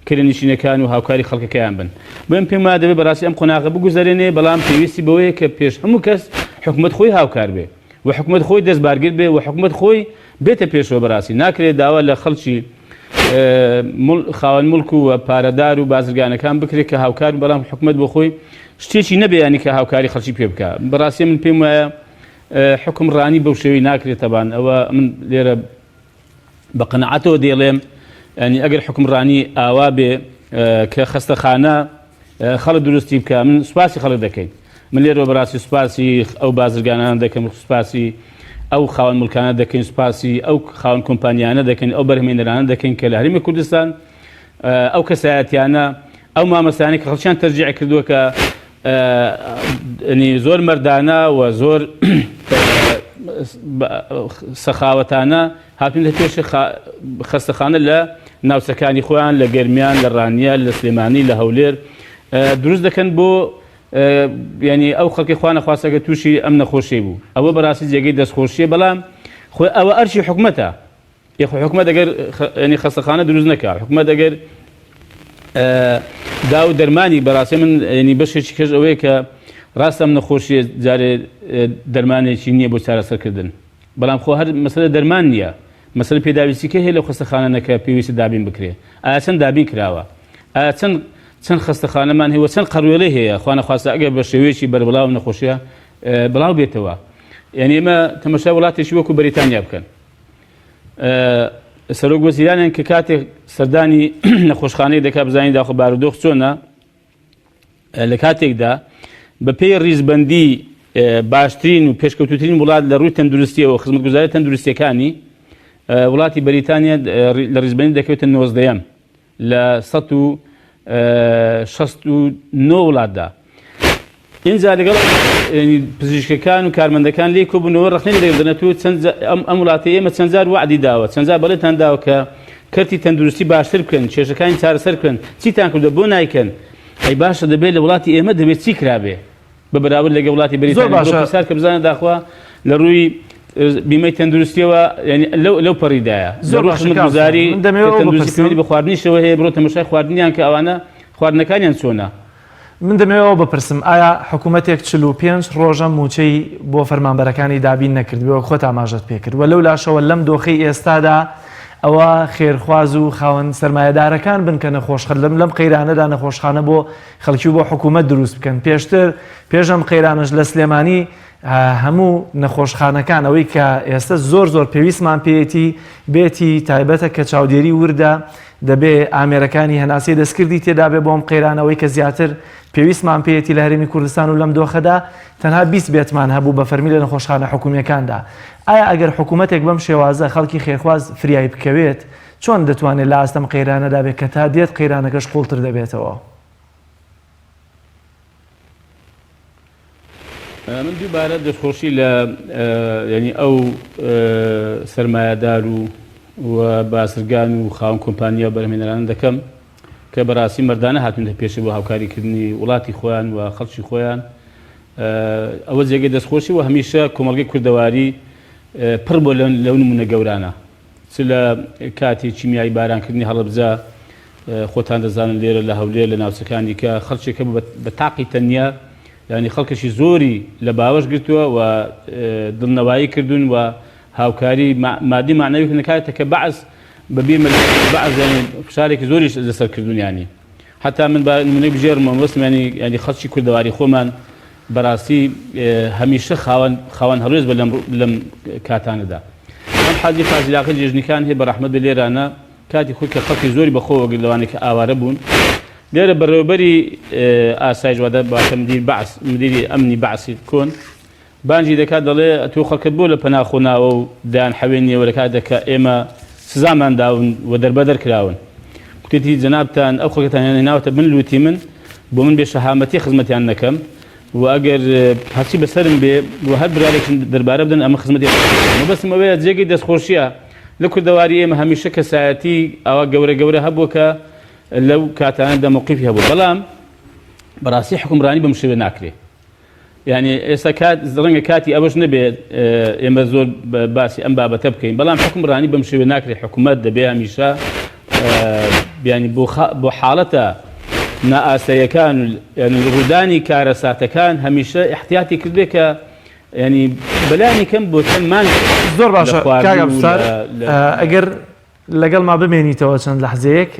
کرێنشینەکان و هاوکاری خەڵکەکەیان بن. بۆیە پێم وایە دەبێت بەڕاستی ئەم قۆناغە بگوزەرێنێ، بەڵام پێویستی بەوەیە کە پێش هەموو کەس حکومەت خۆی هاوکار بێ و حکومەت خۆی دەست بارگر بێ و حکومەت خۆی بێتە پێشەوە بەڕاستی ناکرێت داوا لە خەڵکی خاوەن موڵک و پارەدار و بازرگانەکان بکرێت کە هاوکار بەڵام حکومەت بۆ خۆی شتێکی نەبێ ینی کە هاوکاری خەڵکی پێ بکە بەڕاستی من پێم وایە حکومڕانی بەو شێوەی ناکرێت تەبان ئەوە من لێرە بە قەناعەتەوە دەیڵێم ینی ئەگەر حکومڕانی ئاوا بێ کە خەستەخانە خەڵک دروستی بکە من سوپاسی خەڵک دەکەین من لێرەوە بەڕاستی سوپاسی ئەو بازرگانانە دەکەم سوپاسی ئەو خاوەن مڵکانە دەکەین سوپاسی ئەو خاوەن کۆمپانیانە دەکەین ئەو بەرهەمێنەرانە دەکەین کە لە هەرێمی کوردستان ئەو کەسایەتیانە ئەو مامەستانی کە خەڵکیان تەرجیع کردووە کە زۆر مەردانە و زۆر سەخاوەتانە هاتوون لە پێش خەستەخانە لە ناوچەکانی خۆیان لە گەرمیان لە ڕانیە لە سلێمانی لە هەولێر دروست دەکەن بۆ ینی ئەو خەڵکی خوانە خواستەکە تووشی ئەم نەخۆشی بوو ئەوە بەڕاستی جێگەی دەستخۆشیە بەڵام خۆی ئەوە ئەرشی حکومەتە یخۆ حکومەت ئەگەر ینی خەستەخانە دروست نەکا حکومەت ئەگەر دا و دەرمانی بەڕاستی من ینی بەشێکی کەش ئەوەیە کە ڕاستە ئەم نەخۆشیە جارێ دەرمانێکی نییە بۆ چارەسەرکردن بەڵام خۆ هەر مەسەلە دەرمان نییە، مەسەلە پێداویستیکە هەیە لەو خەستەخانانە کە پێویستە دابین بکرێ. ئایا چەند دابین کراوە؟ ئایا چەند چەند خەستەخانەمان هەیە و چەند قەروێڵەی هەیە؟ خوا نەخواستە ئەگەر بە شێوەیەکی بەربڵاو نەخۆشیە بڵاو بێتەوە. یعنی ئێمە تەمەشای وڵاتێکی وەکو بەریتانیا بکەن. سەرۆک وەزیرانیان کە کاتێک سەردانی نەخۆشخانەیەک دەکات بزانین داخۆ بارودۆخ چۆنە، لە کاتێکدا بەپێی ڕیزبەندی باشترین و پێشکەوتوترین وڵات لە ڕووی تەندروستیەوە خزمەتگوزاری تەندروستیەکانی وڵاتی بەریتانیا لە ڕیزبەندی دەکەوێتە نۆزدەیەم لە 169 وڵاتدا ئینجا لەگەڵ پزیشکەکان و کارمەندەکان لێی کۆبوونەوە ڕەخنەی لێ دەگرن تۆ چەند ئەم ئەم وڵاتەی ئێمە چەند جار وەعدی داوە چەند جار بەڵێنتان داوە کە کەرتی تەندروستی باشتر بکەن کێشەکانی چارەسەر بکەن چیتان کردووە بۆ نایکەن ئەی باشە دەبێت لە وڵاتی ئێمە دەبێت چی کرابێ بە بەراورد لەگەڵ وڵاتی بەریتانیا بڕۆ باشە. پرسیار کە بزانە داخوا لە ڕووی بیمەی تەندروستیەوە یعنی لەو لەو پەڕیدایە لە زۆر ڕووی باشە کاک حوسێن. خزمەتگوزاری من دەمەوێت کە ئەوە تەندروستی بپرسم. پەیوەندی بە خواردنیشەوە هەیە بڕۆ تەماشای خواردنیان کە ئەوانە خواردنەکانیان چۆنە من دەمەوێت ئەوە بپرسم ئایا حکوومەتێک 45 ڕۆژە مووچەی بۆ فەرمانبەرەکانی دابین نەکردبێ وەک خۆت ئاماژەت پێکرد و لەو لاشەوە لەم دۆخەی ئێستادا ئەوە خێرخواز و خاوەن سەرمایەدارەکان بن کە نەخۆشخە لەم لەم قەیرانەدا نەخۆشخانە بۆ خەڵکی و بۆ حکوومەت دروست بکەن پێشتر پێش ئەم قەیرانەش لە سلێمانی هەموو نەخۆشخانەکان ئەوەی کە ئێستا زۆر زۆر پێویستمان پێیەتی بێتی تایبەتە کە چاودێری وردە دەبێ ئامێرەکانی هەناسەی دەستکردی تێدابێ بۆ ئەم قەیرانەوەی کە زیاتر پێویستمان پێیەتی لە هەرێمی کوردستان و لەم دۆخەدا تەنها 20 بێتمان هەبوو بە فەرمی لە نەخۆشخانە حکومییەکاندا. ئایا ئەگەر حکوومەتێک بەم شێوازە خەڵکی خێرخواز فریای بکەوێت، چۆن دەتوانێت لە ئاست ئەم قەیرانەدا بێت کە تا دێت قەیرانەکەش قووڵتر دەبێتەوە؟ من دووبارە دەستخۆشی لە یعنی ئەو سەرمایەدار و و بازرگان و خاوەن کۆمپانیا و بەرهەمهێنەرانە دەکەم کە بەڕاستی مەردانە هاتوونەتە پێشێ بۆ هاوکاریکردنی وڵاتی خۆیان و خەڵکی خۆیان ئەوە جێگەی دەستخۆشی و هەمیشە کۆمەڵگەی کوردەواری پڕ بۆ لەو نمونە گەورانە چ لە کاتی کیمیایی بارانکردنی هەڵەبجە خۆتان دەزانن لێرە لە هەولێر لە ناوچەکانی کە خەڵکێک هەبوو بە تاقی تەنیا یعنی خەڵکێکی زۆری لە باوەش گرتووە و دڵنەوایی کردوون و هاوکاری مادی معنەوی کردن کاتێک کە بەعس بە بیرمە بەعس یعنی فشارێکی زۆریش لەسەر کردوون یعنی حتا من با نمونەی بژێرمەوە مەبەستم یعنی یعنی خەڵکی کوردەواری خۆمان بەڕاستی هەمیشە خاوەن خاوەن هەڵوێست بە لەم لەم کاتانەدا. ئەم حاجی فازیلاقی جێژنیکان هەیە بە ڕەحمەت بێ لێرانە کاتی خۆی کە خەڵکی زۆری بەخۆوە گرت لەوانەی کە ئاوارە بوون لێرە بەڕێوەبەری ئاسایش وادە واتە مدیر بەعس مدیری ئەمنی بەعسی کۆن بانگی دەکات دەڵێ ئەتۆ خەڵکت بۆ لە پەنا خۆ ناوە و دەیان حەوێنیەوە لە کاتێک کە ئێمە سزامان داون و دەربەدەر کراون کوتێتی جەنابتان ئەو خەڵکەتان هێناوەتە بن لوتی من بۆ من بێ شەهامەتی خزمەتیان نەکەم و ئەگەر هەرچی بەسەرم بێ و هەر برارێکم دەربارە بدەن ئەمە خزمەتی مەبەستم ئەوەیە جێگەی دەستخۆشیە لە کوردەواری ئێمە هەمیشە کەسایەتی ئاوا گەورە گەورە هەبووە کە لەو کاتانەدا مەوقیفی هەبوو بەڵام بەڕاستی حکومڕانی بەم شێوە ناکرێ یعنی ئێستا کات ڕەنگە کاتی ئەوەش نەبێت ئێمە زۆر باسی ئەم بابەتە بکەین بەڵام حکومڕانی بەم شێوە ناکرێت حکوومەت دەبێ هەمیشە بیانی بۆ حاڵەتە نائاساییەکان ینی ڕوودانی کارەساتەکان هەمیشە احتیاتی کردێ کە ینی بەلانی کەم بۆ چەند مانگ زۆر باشە ئەگەر لەگەڵما بمێنیتەوە چەند لەحزەیەک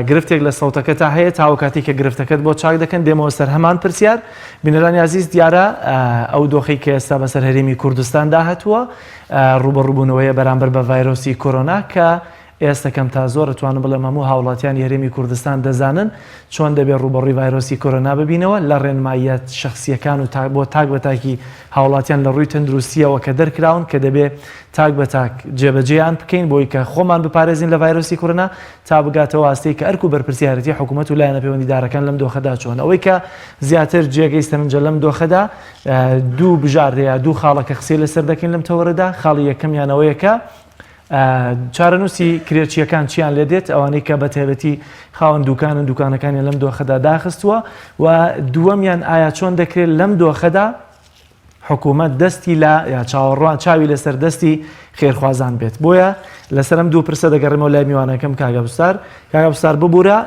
گرفتێک لە سەوتەکەتا هەیە تاوە کاتی کە گرفتەکەت بۆ چاک دەکەن دێمەوە سەر هەمان پرسیار بینەرانی ئازیز دیارە ئەو دۆخی کە ئێستا بەسەر هەرێمی کوردستان داهاتووە ڕوبەڕوبوونەوەیە بەرامبەر بە ڤایرۆسی کۆرۆنا کە ئێستا کەم تا زۆر ئەتوانم بڵێم هەموو هاوڵاتیانی هەرێمی کوردستان دەزانن چۆن دەبێت ڕووبەڕووی ڤایرۆسی کۆرۆنا ببینەوە لە ڕێنماییە شەخسییەکان و بۆ تاک بە تاکی هاوڵاتیان لە ڕووی تەندروستییەوە کە دەرکراون کە دەبێ تاک بە تاک جێبەجێیان بکەین بۆی کە خۆمان بپارێزین لە ڤایرۆسی کۆرۆنا تا بگاتەوە ئاستێک کە ئەرک و بەرپرسیارێتی حکوومەت و لایەنە پەیوەندیدارەکان لەم دۆخەدا چۆن ئەوەی کە زیاتر جێگەی سەرنجە لەم دۆخەدا دوو بژاردەیە دوو خاڵە کە قسەی لەسەر دەکەین لەم تەوەرەدا خاڵی یەکەمیان ئەوەیە کە چارەنووسی کرێچییەکان چیان لێ دێت، ئەوانەی کە بە تایبەتی خاوەن دوکانن دوکانەکانیان لەم دۆخەدا داخستووە و دووەمیان ئایا چۆن دەکرێت لەم دۆخەدا حکوومەت دەستی لە یا چاوەڕوان چاوی لەسەر دەستی خێرخوازان بێت بۆیە لەسەر ئەم دوو پرسە دەگەڕێمەوە لای میوانەکەم کاک عەبدولستار کاک عەبدولستار ببوورە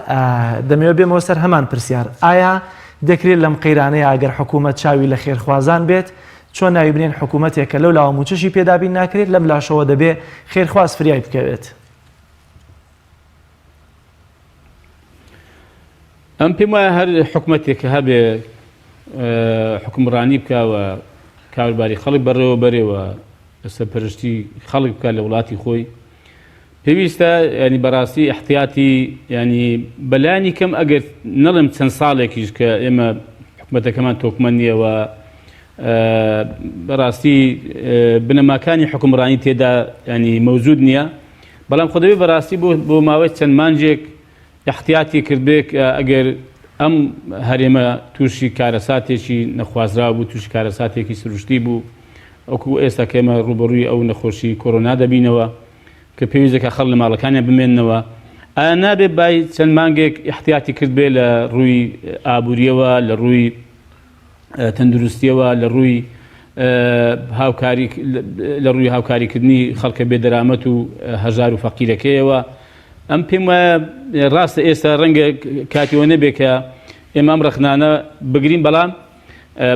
دەمەوێت بێمەوە سەر هەمان پرسیار ئایا دەکرێت لەم قەیرانەیە ئەگەر حکوومەت چاوی لە خێرخوازان بێت چۆن ناوی بنێن حکوومەتێک کە لەو لاوە مووچەشی پێ دابین ناکرێت، لەم لاشەوە دەبێ خێرخواز فریای بکەوێت؟ ئەم پێم وایە هەر حکومەتێک کە هەبێ حکومڕانی بکا و کاروباری خەڵک بەڕێوە بەرێ و سەرپەرشتی خەڵک بکات لە وڵاتی خۆی پێویستە ینی بەڕاستی احتیاتی ینی بەلانی کەم ئەگەر نەڵێم چەند ساڵێکیش کە ئێمە حکومەتەکەمان تۆکمە نییە و بەڕاستی بنەماکانی حکومڕانی تێدا ینی مەوجود نییە بەڵام خۆ دەبێت بەڕاستی بۆ ماوەی چەند مانجێک احتیاتی کردبێ کە ئەگەر ئەم هەرێمە تووشی کارەساتێکی نەخوازراو بوو تووشی کارەساتێکی سروشتی بوو وەکو ئێستا کە ئێمە ڕووبەڕووی ئەو نەخۆشی کۆرۆنا دەبینەوە کە پێویست دەکات خەڵک لە ماڵەکانیان بمێننەوە ئایا نابێ بای چەند مانگێک احتیاتی کردبێ لە ڕووی ئابووریەوە لە ڕووی تەندروستیەوە لە ڕووی هاوکاری لە ڕووی هاوکاریکردنی خەڵکە بێ دەرامەت و هەژار و فەقیرەکەیەوە ئەم پێم وایە ڕاستە ئێستا ڕەنگە کاتیەوە نەبێ کە ئێمە ئەم ڕەخنانە بگرین بەڵام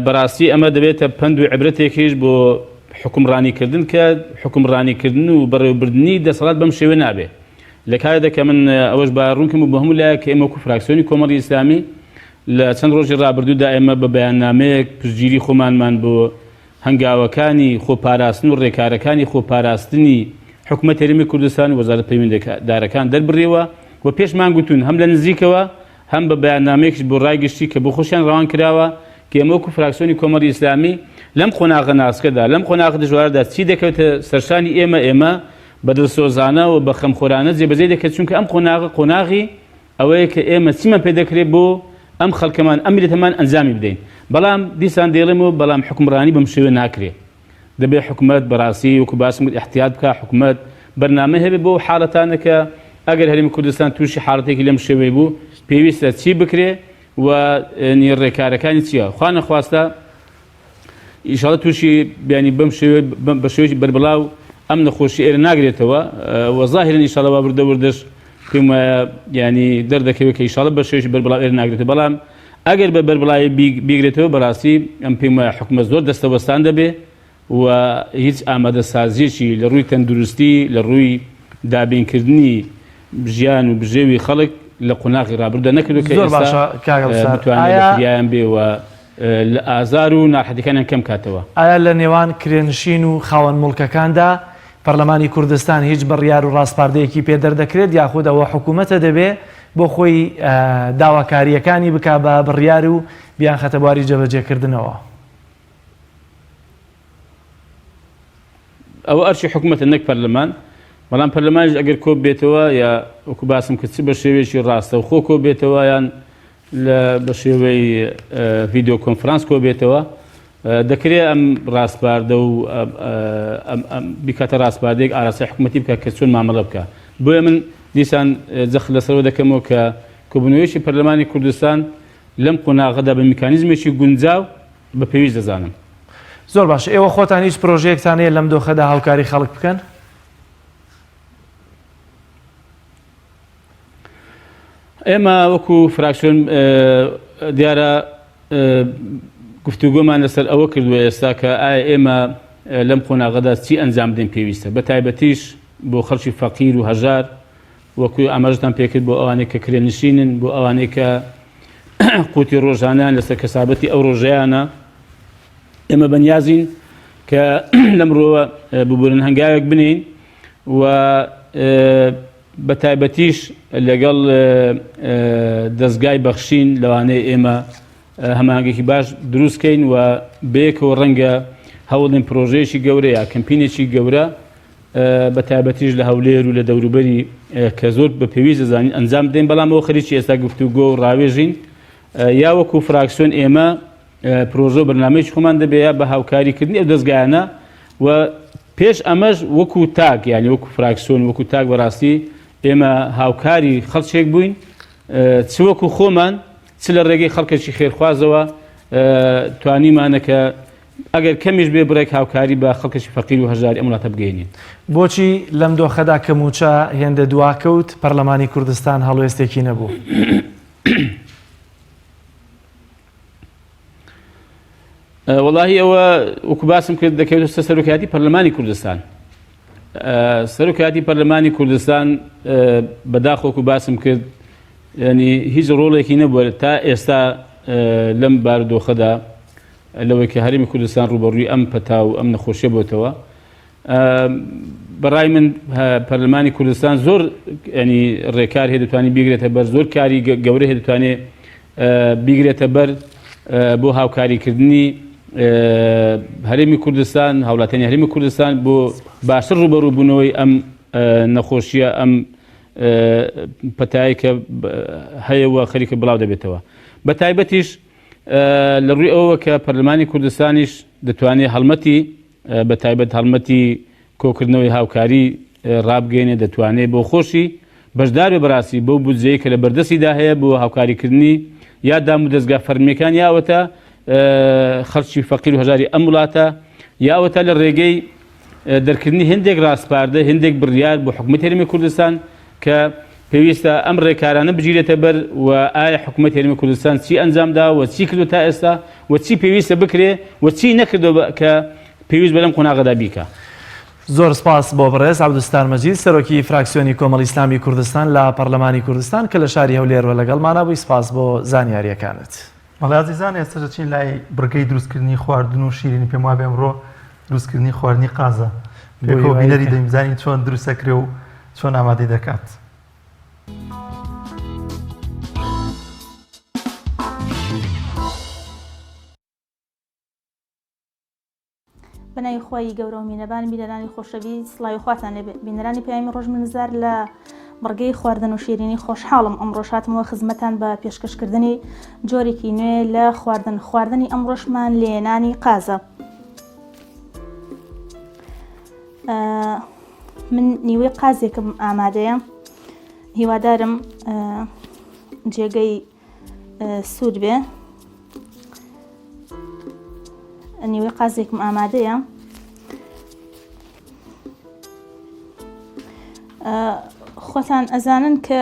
بەڕاستی ئەمە دەبێتە پەند و عبرەتێکیش بۆ حکومڕانیکردن کە حکومڕانیکردن و بەڕێوەبردنی دەسەڵات بەم شێوە نابێ لە کاتێکدا کە من ئەوەش با ڕوونکەم و بۆ هەموو لایەک کە ئێمە وەکو فراکسیۆنی کۆمەڵی ئیسلامی لە چەند ڕۆژی ڕابردوودا ئێمە بە بەیاننامەیەک پشتگیری خۆمانمان بۆ هەنگاوەکانی خۆپاراستن و ڕێکارەکانی خۆپاراستنی حکومەت هەرێمی کوردستان و وەزارەت پەیوەندیدارەکان دەربڕیوە و پێشمان گوتوون هەم لە نزیکەوە هەم بە بەیاننامەیەکیش بۆ ڕای گشتی کە بۆ خۆشیان ڕەوان کراوە کە ئێمە وەکو فراکسیۆنی کۆمەڵی ئیسلامی لەم قۆناغە ناسکەدا لەم قۆناغە دژوارەدا چی دەکەوێتە سەرشانی ئێمە ئێمە بە دڵسۆزانە و بە خەمخۆرانە جێبەجێ دەکرێت چونکە ئەم قۆناغە قۆناغی ئەوەیە کە ئێمە چیمان پێ دەکرێت بۆ ئەم خەڵکەمان ئەم میللەتەمان ئەنجامی بدەین. بەڵام دیسان دەیڵێمەوە بەڵام حکومڕانی بەم شێوە ناکرێ دەبێ حکومەت بەڕاستی وەکو باسم کرد ئیحتیات بکا حکومەت بەرنامەی هەبێ بۆ ئەو حاڵەتانە کە ئەگەر هەرێمی کوردستان تووشی حاڵەتێکی لەم شێوەی بوو پێویستە چی بکرێ و ڕێکارەکانی چییە خوا نەخواستە ئیشاڵە تووشی بیانی بەم شێوەیە بە شێوەیەکی بەربڵاو ئەم نەخۆشی ئێرە ناگرێتەوە و ظاهرا ئیشاڵە وا وردە وردەش پێم وایە ینی دەردەکەوێت کە ئیشاڵە بە شێوەیەکی بەربڵاو ئێرە ناگرێتەوە بەڵام ئەگەر بە بەربڵاوی بیگرێتەوە بەڕاستی ئەم پێم وایە حکومەت زۆر دەستەوەستان دەبێ و هیچ ئامادەسازیەکی لە ڕووی تەندروستی لە ڕووی دابینکردنی ژیان و بژێوی خەڵک لە قۆناغی ڕابردوودا نەکردووە کە زۆر ئێستا باشە کاک هەڵسار بتوانێت لە ئایا فریایان بێ و لە ئازار و ناڕەحەتیەکانیان کەم کاتەوە. ئایا لە نێوان کرێنشین و خاوەن موڵکەکاندا پەرلەمانی کوردستان هیچ بڕیار و ڕاسپاردەیەکی پێ دەردەکرێت یاخود ئەوە حکوومەتە دەبێ بۆ خۆی داواکارییەکانی بکا بە بڕیار و بیانخەتە بواری جێبەجێکردنەوە؟ ئەوە ئەرکی حکومەتە نەک پەرلەمان، بەڵام پەرلەمانیش ئەگەر کۆ بێتەوە یا وەکو باسم کرد چ بە شێوەیەکی ڕاستەوخۆ کۆ بێتەوە یان لە بە شێوەی ڤیدیۆ کۆنفرانس کۆ بێتەوە دەکرێت ئەم ڕاسپاردە و بیکاتە ڕاسپاردەیەک ئاراستەی حکوومەتی بکە کە چۆن مامەڵە بکە بۆیە من دیسان جەخت لەسەرەوە دەکەمەوە کە کۆبوونەوەیەکی پەرلەمانی کوردستان لەم قۆناغەدا بە میکانیزمێکی گونجاو بە پێویست دەزانم. زۆر باشە ئێوە خۆتان هیچ پرۆژەیەکتان هەیە لەم دۆخەدا هاوکاری خەڵک بکەن؟ ئێمە وەکو فراکسیۆن دیارە گفتوگۆمان لەسەر ئەوە کردووە ئێستا کە ئایا ئێمە لەم قۆناغەدا چی ئەنجام بدەین پێویستە بە تایبەتیش بۆ خەڵکی فەقیر و هەژار وەکو ئاماژەتان پێکرد بۆ ئەوانەی کە کرێنشینن بۆ ئەوانەی کە قوتی ڕۆژانیان لەسەر کەسابەتی ئەو ڕۆژەیانە ئێمە بەنیازین کە لەم ڕۆوە ببورن هەنگاوێک بنین و بە تایبەتیش لەگەڵ دەستگای بەخشین لەوانەیە ئێمە هەماهەنگێکی باش دروستکەین و بەیەکەوە ڕەنگە هەوڵین پرۆژەیەکی گەورە یا کەمپینێکی گەورە بە تایبەتیش لە هەولێر و لە دەوروبەری کە زۆر بە پێویست دەزانین ئەنجام بدەین بەڵام ئەوە خەریکی ئێستا گفتوگۆ و ڕاوێژین یا وەکو فراکسیۆن ئێمە پرۆژە و بەرنامەیەکی خۆمان دەبێ یا بە هاوکاریکردنی ئەو دەزگایانە و پێش ئەمەش وەکو تاک یعنی وەکو فراکسیۆن وەکو تاک بەڕاستی ئێمە هاوکاری خەڵکێک بووین چ وەکو خۆمان چ لە ڕێگەی خەڵکێکی خێرخوازەوە توانیمانە کە ئەگەر کەمیش بێ بڕێک هاوکاری بە خەڵکێکی فەقیر و هەژاری ئەم وڵاتە بگەیەنین. بۆچی لەم دۆخەدا کە مووچە هێندە دواکەوت، پەرلەمانی کوردستان هەڵوێستێکی نەبوو؟ وەڵاهی ئەوە وەکو باسم کرد دەکەوێتە سەر سەرۆکایەتی پەرلەمانی کوردستان. سەرۆکایەتی پەرلەمانی کوردستان بەداخ وەکو باسم کرد ینی هیچ ڕۆڵێکی نەبووە تا ئێستا لەم بارودۆخەدا لەوەی کە هەرێمی کوردستان ڕووبەڕووی ئەم پەتا و ئەم نەخۆشیە بۆتەوە بەڕای من پەرلەمانی کوردستان زۆر ینی ڕێکار هەیە دەتوانێت بیگرێتە بەر زۆر کاری گەورە هەیە دەتوانێت بیگرێتە بەر بۆ هاوکاریکردنی هەرێمی کوردستان هاوڵاتیانی هەرێمی کوردستان بۆ باشتر ڕوبەڕووبوونەوەی ئەم نەخۆشیە ئەم پەتایی کە هەیە و خەریکە بڵاو دەبێتەوە بە تایبەتیش لە ڕووی ئەوەوە کە پەرلەمانی کوردستانیش دەتوانێت هەڵمەتی بە تایبەت هەڵمەتی کۆکردنەوەی هاوکاری ڕابگەینێ دەتوانێت بۆ خۆشی بەشدار بێ بەڕاستی بەو بودجەیە کە لە بەردەستیدا هەیە بۆ هاوکاریکردنی یا دام و دەزگا فەرمیەکان یاوەتە خەڵکی فەقیر و هەژاری ئەم وڵاتە یاوەتە لە ڕێگەی دەرکردنی هەندێک ڕاسپاردە هەندێک بڕیار بۆ حکومەتی هەرێمی کوردستان کە پێویستە ئەم ڕێکارانە بگیرێتە بەر و ئایا حکومەتی هەرێمی کوردستان چی ئەنجام دا و چی کردو تا ئێستا و چی پێویستە بکرێ و چی نەکردو کە پێویست بە لەم قۆناغەدا بیکا. زۆر سپاس بۆ بەڕێز عەبدولستار مەجید سەرۆکی فراکسیۆنی کۆمەڵی ئیسلامی کوردستان لە پەڕلەمانی کوردستان کە لە شاری هەولێروە لەگەڵمانا بووی سپاس بۆ زانیاریەکانت. بەڵێ ئازیزان ئێستا دەچین لای بڕگەی دروستکردنی خواردن و شیرینی پێم وابێ ئەمڕۆ دروستکردنی خواردنی قازە پێکەوە بینەری دەین بزانین چۆن دروست دەکرێ و چۆن ئامادەی دەکات. بەناوی خوای گەورە و مینەبان بینەرانی خۆشەویست سڵاوی خواتان لێبێ بینەرانی پەیامی ڕۆژ من نزار لە. بڕگەی خواردن و شیرینی خۆشحاڵم ئەمڕۆش هاتمەوە خزمەتان بە پێشکەشکردنی جۆرێکی نوێ لە خواردن خواردنی ئەمڕۆشمان لێنانی قازە من نیوەی قازێکم ئامادەیە هیوادارم جێگەی سوود بێ نیوەی قازێکم ئامادەیە خۆتان ئەزانن کە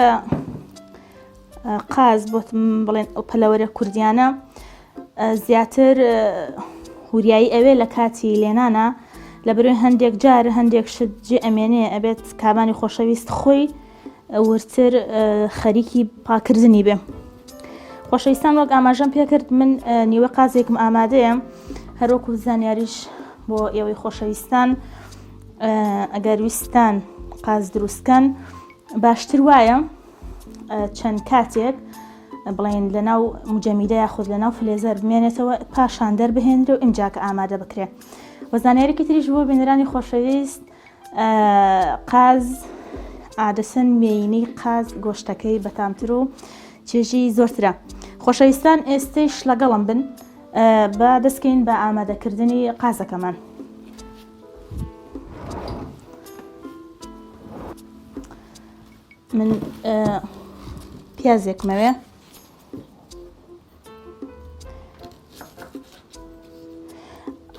قاز بۆت بڵێن ئەو پەلەوەرە کوردیانە زیاتر وریایی ئەوێ لە کاتی لێنانە لە بەرەوەی هەندێک جار هەندێک شت جێ ئەمێنێ ئەبێت کابانی خۆشەویست خۆی وردتر خەریکی پاکردنی بێ. خۆشەویستان وەک ئاماژەم پێکرد من نیوە قازێکم ئامادەیە هەروەکو زانیاریش بۆ ئێوەی خۆشەویستان ئەگەر ویستان قاز دروستکەن باشتر وایە چەند کاتێک بڵێن لەناو مجەمیدە یاخود لەناو فلێزەر بمێنێتەوە پاشان دەربهێنرێ و ئینجاکە ئامادە بکرێ وە زانیارێکی تریش بۆ بینەرانی خۆشەویست قاز عادەتەن مێینەی قاز گۆشتەکەی بەتامتر و چێژی زۆرترە خۆشەویستان ئێستەیش لەگەڵم بن با دەستکەین بە ئامادەکردنی قازەکەمان. من پیازێکمەوێ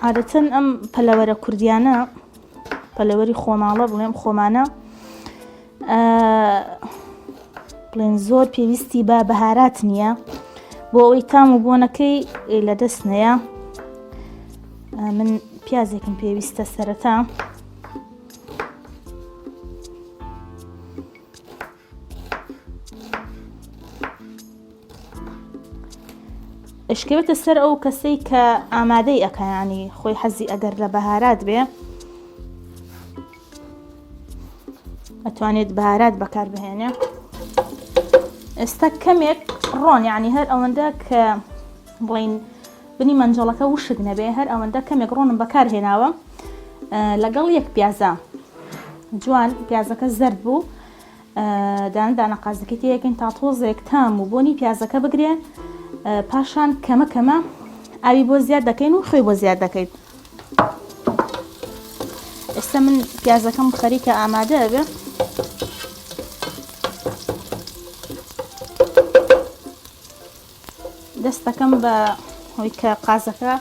عادەتەن ئەم پەلەوەرە کوردیانە پەلەوەری خۆماڵە بڵێم خۆمانە بڵێن زۆر پێویستی بە بەهارات نییە بۆ ئەوەی تام و بۆنەکەی لەدەست نەیە من پیازێکم پێویستە سەرەتا ئەشکەوێتە سەر ئەو کەسەی کە ئامادەی ئەکایانی خۆی حەزی ئەگەر لە بەهارات بێ ئەتوانێت بەهارات بەکار بهێنێ ئێستا کەمێک ڕۆن یعنی هەر ئەوەندە کە بڵین بنی مەنجەڵەکە وشک نەبێ هەر ئەوەندە کەمێک ڕۆنم بەکار هێناوە لەگەڵ یەک پیازە جوان پیازەکە زەرد بوو دانە دانە قازەکەی تێیەکەین تا تۆزێک تام و بۆنی پیازەکە بگرێ پاشان کەمە کەمە ئاوی بۆ زیاد دەکەین و خوێی بۆ زیاد دەکەین ئێستا من پیازەکەم خەریکە ئامادە بێ دەستەکەم بە هۆی کە قازەکە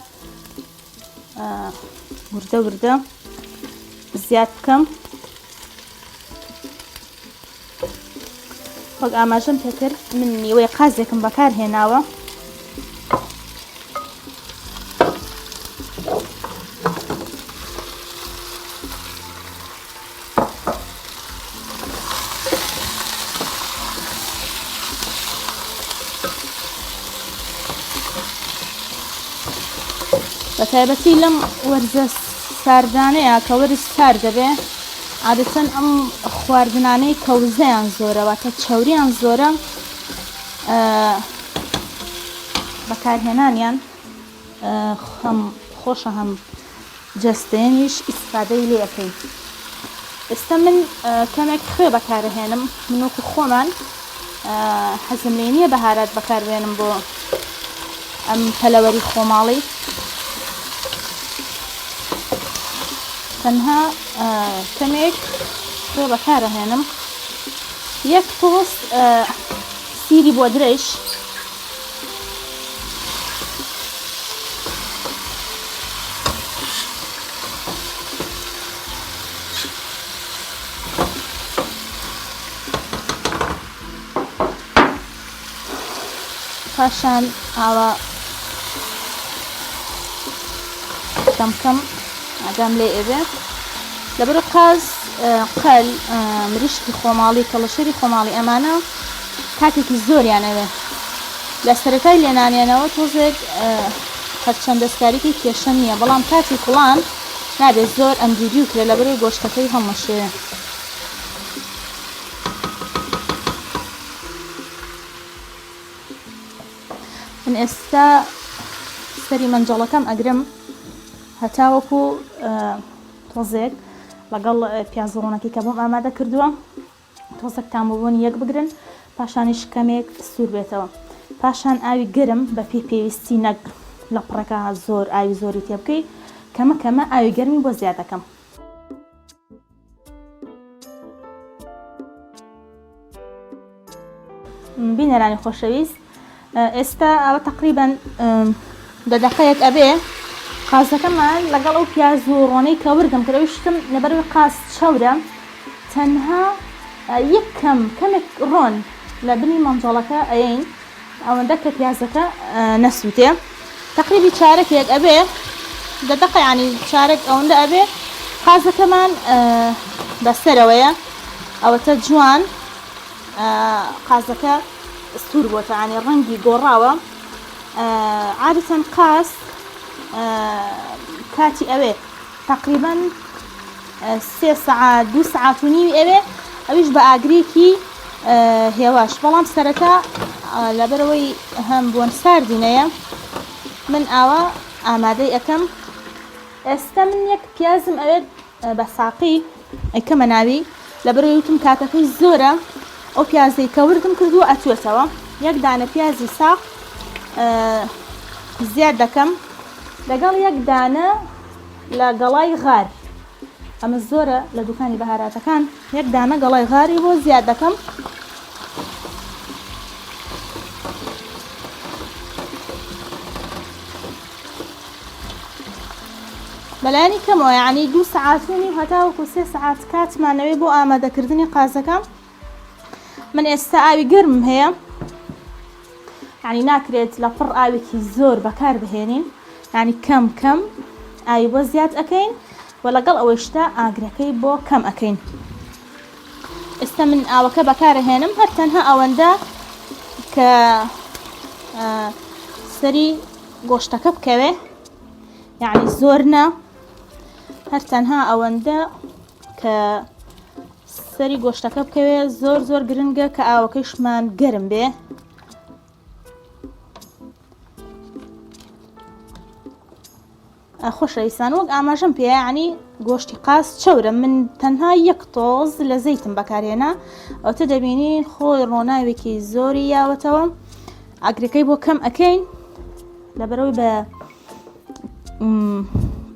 وردە وردە زیاد بکەم وەک ئاماژەم پێکرد من نیوەی قازێکم بەکار هێناوە بە تایبەتی لەم وەرزە ساردانەیە کە وەرز سارد دەبێ عادەتەن ئەم خواردنانەی کە وزەیان زۆرە واتە چەوریان زۆرە بەکارهێنانیان هەم خۆشە هەم جەستەیەنیش ئیسفادەی لێ ئەکەی ئێستا من کەمێک خوێ بەکارەهێنم من وەکو خۆمان حەزم لێ نییە بەهارات بەکاربێنم بۆ ئەم پەلەوەری خۆماڵی تەنها کەمێک خوێ بەکارەهێنم یەک تۆز سیری بۆ درێژ پاشان ئاوا کەم کەم ئاگام لێ ئێبێ لەبەر قاز قەل مریشکی خۆماڵی کەڵەشێری خۆماڵی ئەمانە کاتێکی زۆریان ئەوێ لە سەرەتای لێنانیانەوە تۆزێک هەرچەند دەستکاریکی کێشە نییە بەڵام کاتی کوڵان نابێت زۆر ئەمدیدی کرێ لەبەرەوەی گۆشتەکەی هەڵمەشێوێ. من ئێستا سەری مەنجەڵەکەم ئەگرم هەتاوەکو تۆزێک لەگەڵ پیازڕۆنەکەی کە بۆم ئامادە کردووە. تۆزەک تام و بۆنی یەک بگرن پاشانیش کەمێک سوور بێتەوە پاشان ئاوی گەرم بە پێی پێویستی نەک لە پڕەکە زۆر ئاوی زۆری تێ بکەی کەمە کەمە ئاوی گەرمی بۆ زیاد دەکەم. بینەرانی خۆشەویست ئێستا ئەوە تقریبان دە دەقەیەک ئەبێ قازەکەمان لەگەڵ ئەو پیاز و ڕۆنەی کە وردم کرد ئەوی شتم لەبەرەوەی قاز چەورە تەنها یەک کەم کەمێک ڕۆن لە بنی مەنجەڵەکە ئەیەین ئەوەندە کە پیازەکە نەسووتێ تقریبی چارەکێک ئەبێ دە دەقە ینی چارەک ئەوەندە ئەبێ قازەکەمان بەسەرەوەیە ئەوەتە جوان قازەکە سوور بۆتە ینی ڕەنگی گۆڕاوە عادەتەن قاز کاتی ئەوێ تقریبا سێ سەعات دوو سەعات و نیوی ئەوێ ئەویش بە ئاگرێکی هێواش بەڵام سەرەتا لەبەرەوەی هەم بۆن ساردینەیە من ئاوا ئامادەی ئەەکەم ئێستا من یەک پیازم ئەوێت بە ساقی ئەیکەمە ناوی لەبەرئەوەی وتم کاتەکەی زۆرە ئەو پیازەی کە وردم کردووە ئەتوێتەوە یەک دانە پیازی ساق زیاد دەکەم لەگەڵ یەک دانە لە گەڵای غار ئەمە زۆرە لە دوکانی بەهاراتەکان یەک دانە گەڵای غاری بۆ زیاد دەکەم بەلایەنی کەمەوە یانی دوو سەعات و نیو هەتاوەکو سێ سەعات کاتمان ئەوێ بۆ ئامادەکردنی قازەکە من ئێستا ئاوی گەرمم هەیە یعنی ناکرێت لە پڕ ئاوێکی زۆر بەکار بهێنین یعنی کەم کەم ئاوی بۆ زیاد ئەەکەین و لەگەڵ ئەوەیشتا ئاگرەکەی بۆ کەم ئەەکەین ئێستا من ئاوەکە بەکارەهێنم هەر تەنها ئەوەندە کە سەری گۆشتەکە بکەوێ یعنی زۆر نا هەر تەنها ئەوەندە کە سەری گۆشتەکە بکەوێ زۆر زۆر گرنگە کە ئاوەکەیشمان گەرم بێ خۆشەویستان وەک ئاماژەم پێ یعنی گۆشتی قاز چەورە من تەنها یەک تۆز لە زەیتم بەکارهێنا ئەوتە دەبینین خۆی ڕۆناوێکی زۆری یاوەتەوە ئاگرەکەی بۆ کەم ئەکەین لەبەرەوەی بە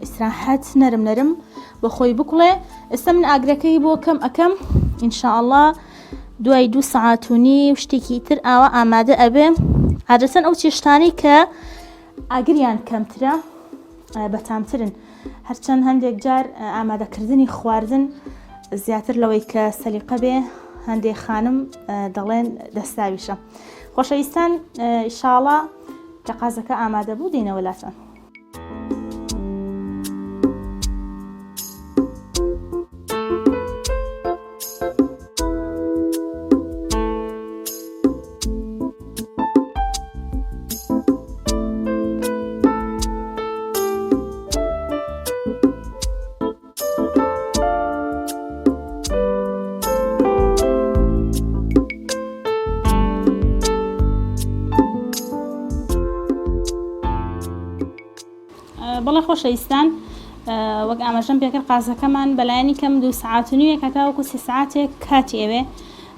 ئیسراحەت نەرم نەرم بە خۆی بکڵێ ئێستا من ئاگرەکەی بۆ کەم ئەکەم ئینشاءله دوای دوو سەعات و نیو شتێکی تر ئاوا ئامادە ئەبێ عادەتەن ئەو چێشتانەی کە ئاگریان کەمترە بەتامترن هەرچەند هەندێک جار ئامادەکردنی خواردن زیاتر لەوەی کە سەلیقە بێ هەندێک خانم دەڵێن دەستاویشە خۆشەویستان ئیشاڵا کە قازەکە ئامادە بوو دێنەوە لاتان. بەڵێ خۆشەویستان وەک ئاماژەم پێکرد قازەکەمان بەلایەنی کەم دوو سەعات و نیوێک هەتاوەکو سێ سەعاتێک کاتی ئەوێ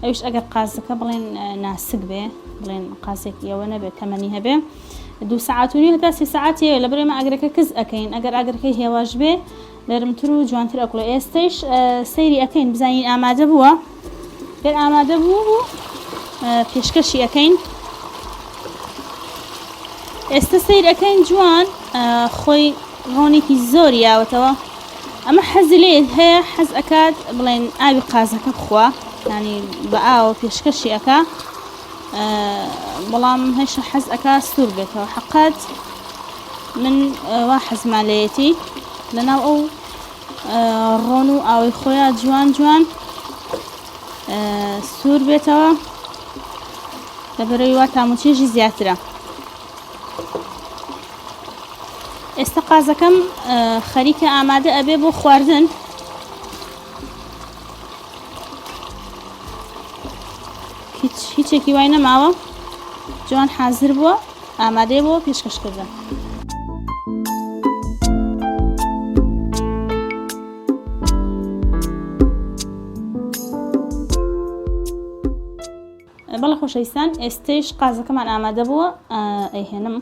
ئەویش ئەگەر قازەکە بڵێن ناسک بێ بڵێن قازێکی ئەوە نەبێت تەمەنی هەبێ دوو سەعات و نیو هەتا سێ سەعاتی ئەوێ لەبەر ئێمە ئاگرەکە کز ئەکەین ئەگەر ئاگرەکەی هێواش بێ نەرمتر و جوانتر ئەکوڵێ ئێستەیش سەیری ئەکەین بزانین ئامادە بووە گەر ئامادە بوو بوو پێشکەشی ئەکەین ئێستا سەیر ئەکەین جوان خۆی ڕۆنێکی زۆر یاوەتەوە ئەمە حەزی لێ هەیە حەز ئەکات بڵێن ئاوی قازەکە بخوا ینی بە ئاوە پێشکەشی ئەکا بەڵام هەشە حەز ئەکا سوور بێتەوە حقات من وا حەزمان لێیەتی لەناو ئەو ڕۆن و ئاوی خۆیان جوان جوان سوور بێتەوە لەبەرەوەی وا تاموچێژی زیاترە ئێستا قازەکەم خەریکە ئامادە ئەبێ بۆ خواردن هیچ هیچێکی وای نەماوە جوان حازر بووە ئامادەیە بۆ پێشکەشکردن. بەڵێ خۆشەویستان ئێستەیش قازەکەمان ئامادە بووە ئەیهێنم.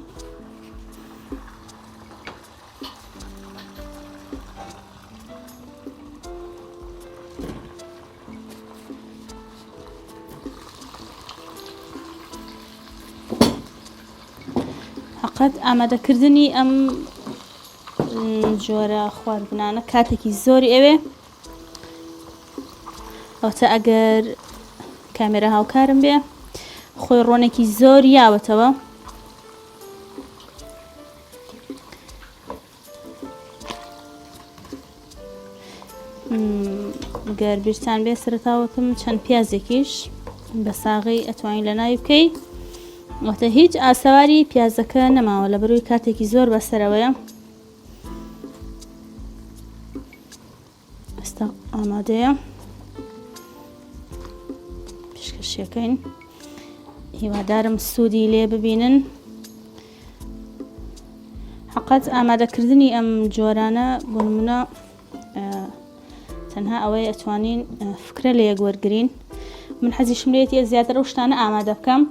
هەقەت ئامادەکردنی ئەم جۆرە خواردنانە کاتێکی زۆری ئەوێ ئەوتە ئەگەر کامێرە هاوکارم بێ خۆی ڕۆنێکی زۆر یاوەتەوە گەر بیرتان بێ سەرەتاوەکم چەند پیازێکیش بە ساغی ئەتوانین لە ناوی بکەی واتە هیچ ئاسەواری پیازەکە نەماوە لە بەروی کاتێکی زۆر بەسەرەوەیە ئێستا ئامادەیە پیشکەشیەکەین هیوادارم سوودی لێ ببینن حقەت ئامادەکردنی ئەم جۆرانە بۆ نمونە تەنها ئەوەی ئەتوانین فکرە لە یەک وەرگین من حەزیشم لێتی زیاتر ئەو شتانە ئامادە بکەم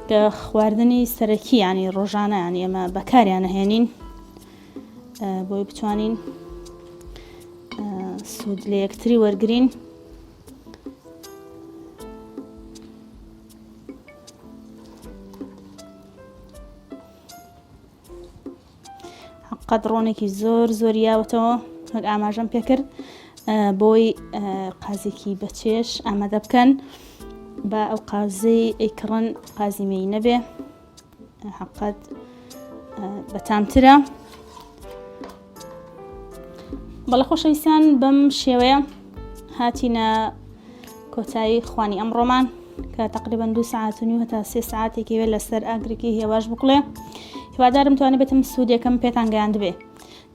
کە خواردنی سەرەکی ینی ڕۆژانە ینی ئێمە بەکاریان نەهێنین بۆی بتوانین سوود لە یەکتری وەرگین قەت ڕۆنێکی زۆر زۆر یاوەتەوە وەک ئاماژەم پێکرد بۆی قازێکی بەچێش ئامادە بکەن بە ئەو قازەی ئەیکڕن قازی مێی نەبێ حقت بەتامترە بەڵە خۆشەویستان بەم شێوەیە هاتینە کۆتایی خوانی ئەمڕۆمان کە تقریبا دو ساعت و نیو هەتا سێ ساعتێکی وێ لەسەر ئاگرێکی هێواش بکڵێ هیوادارم توانێ بێتم سوودێکم پێتان گەیاندبێ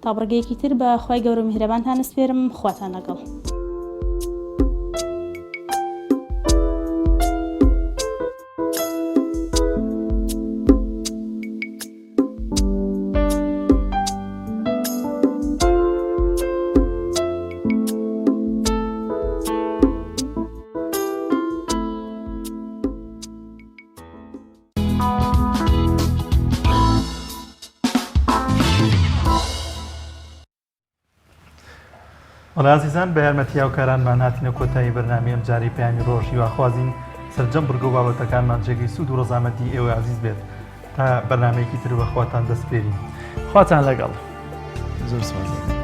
تا بڕگەیەکی تر بە خوای گەورە و میهرەبانتان ئەسپێرم خواتان لەگەڵ. بەڵێ ئازیزان بە یارمەتی هاوکارانمان هاتینە کۆتایی بەرنامەی ئەمجارەی پەیامی ڕۆژ هیواخوازین سەرجەم بڕگە و بابەتەکانمان جێگەی سوود و ڕەزامەندی ئێوەی ئازیز بێت تا بەرنامەیەکی تر بە خواتان دەسپێرین. خواتان لەگەڵ. زۆر سپاس.